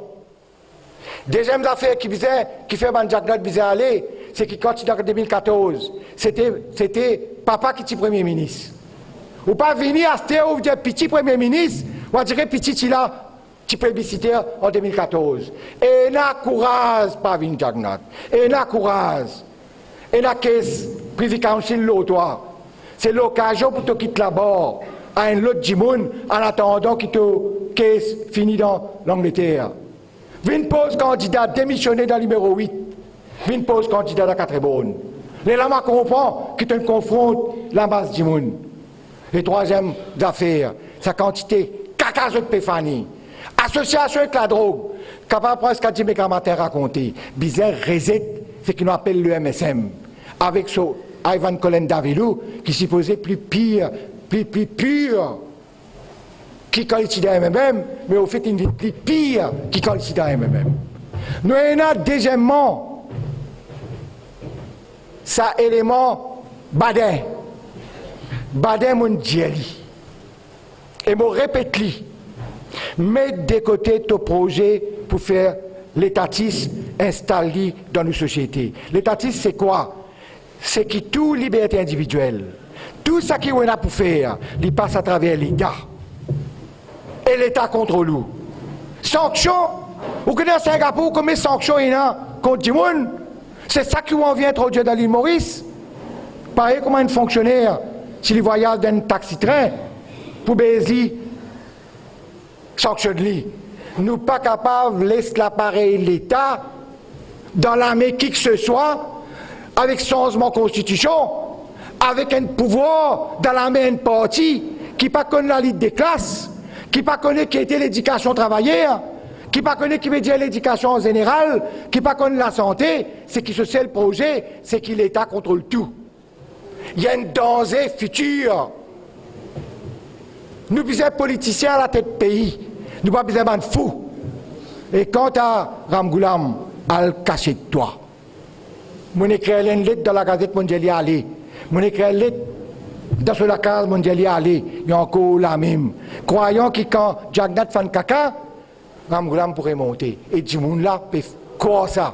Deziem zafer ki bizin, ki fer bann Jagannath bizin ale, se ki kan ti dan de mil katorz, sete, sete papa ki ti premie minis. Ou pa vini aster ou dir piti premie minis, ou a dire piti ti la, ti plebisite an de mil katorz. Ena kouraz, Pravin Jagannath. Ena kouraz. Ena kes Privy Council lor twa. Se lokazion pou to kit labar a enn lot dimoun, an atandan ki to kes fini dan Langleter. Vinn poz kandida, demisione dan nimero wit. Vinn poz kandida dan Katreborn. Lerla mo a konpran ki to'nn konfront lamas dimoun. E trwaziem zafer, sa kantite kaka zot pe fane. Asosiasion ek ladrog, kapav preske dir me gramatin rakonte, bizin rezet seki nou apel le M S M, avek so Ivan Colin Davilou, ki sipoze pli pir, pli, pli pir ki kan li ti dan M M M, me anfet li pli pir ki kan li ti dan M M M. Nou ena dezieman, sa eleman Baden. Baden, mo'nn dir li. E mo repet li, met de kote to proze pou fer letatis instal li dan nou sosiete. Letatis se kwa? Se ki tou liberte individiel, tou seki ou ena pou fer, li pas atraver Leta. E Leta kontrol ou. Sanksion, ou kone Singapour, konbien sanksion ena kont dimoun? Se sa ki ou anvi introdir dan Lil Moris? Parey kouma enn fonksioner, si li vwayaz dan enn taxi-train, pou bezi sanksionn li. Nou pa kapav les laparey Leta dan lame kikeseswa, avek sanzman konstitision, avek enn pouvwar dan lame enn parti ki pa konn lalit de klas, ki pa kone ki ete ledikasion travayer, ki pa kone ki vedir ledikasion an zeneral, ki pa konn lasante, seki so sel proze, seki Leta kontrol tou. Li enn danze fitir. Nou bizin politisien alatet pei. Nou pa bizin bann fou. E kanta Ramgoolam, al kasiet twa. Monn ekrir li enn let dan Lagazet, monn dir li ale. Monn ekrir let dan so lakaz, monn dir li ale. Li ankor lamem. Krwayan ki kan Jagannath fann kaka, Ramgoolam pou remonte, e dimoun la pe krwar sa.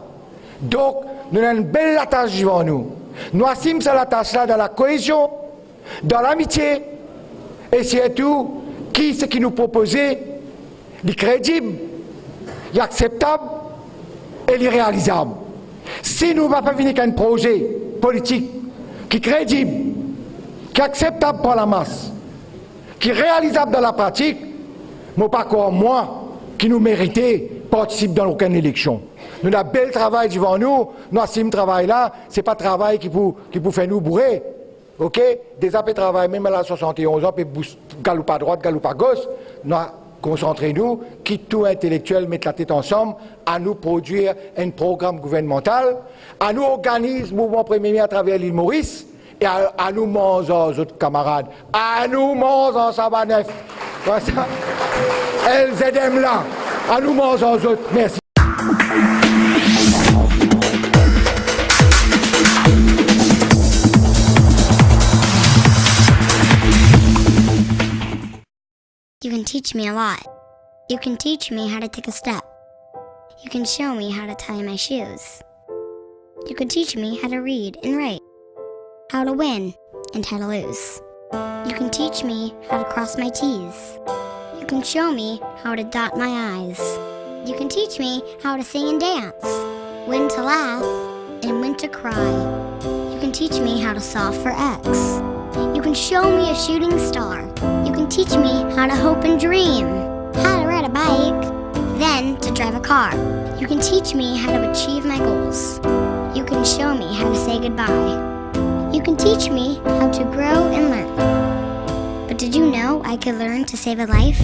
Donk, nou ena enn bel latas devan nou. Nou asim sa latas la dan lakoezion, dan lamitie, e sirtou ki seki nou propoze, li kredib, li akseptab e li realizab. Si nou pa pe vini ek enn proze politik ki kredib, ki akseptab par lamas, ki realizab dan lapratik, mo pa krwar mwa ki nou merite partisip dan okenn eleksion. Nou ena bel travay devan nou, nou asim travay la, se pa travay ki pou, ki pou fer nou boure. Ok? Deza pe travay mem a laz swasant-e-onz an, pe bous, galoup adrwat, galoup agos. Nou a konsantre nou, ki tou intelektiel met latet ansam, anou prodwir enn program gouvernmantal, anou organiz mouvman Premie Me atraver Lil Moris, e a, anou manz ar zot, kamarad. Anou manz ar sa bann L Z M la. Anou manz ar zot. Mersi. You can teach me a lot. You can teach me how to take a step. You can show me how to tie my shoes. You can teach me how to read and write, how to win and how to lose. You can teach me how to cross my T's. You can show me how to dot my I's. You can teach me how to sing and dance, when to laugh, and when to cry. You can teach me how to solve for X. You can show me a shooting star. You can teach me how to hope and dream, how to ride a bike, then to drive a car. You can teach me how to achieve my goals. You can show me how to say goodbye. You can teach me how to grow and learn. But did you know I could learn to save a life?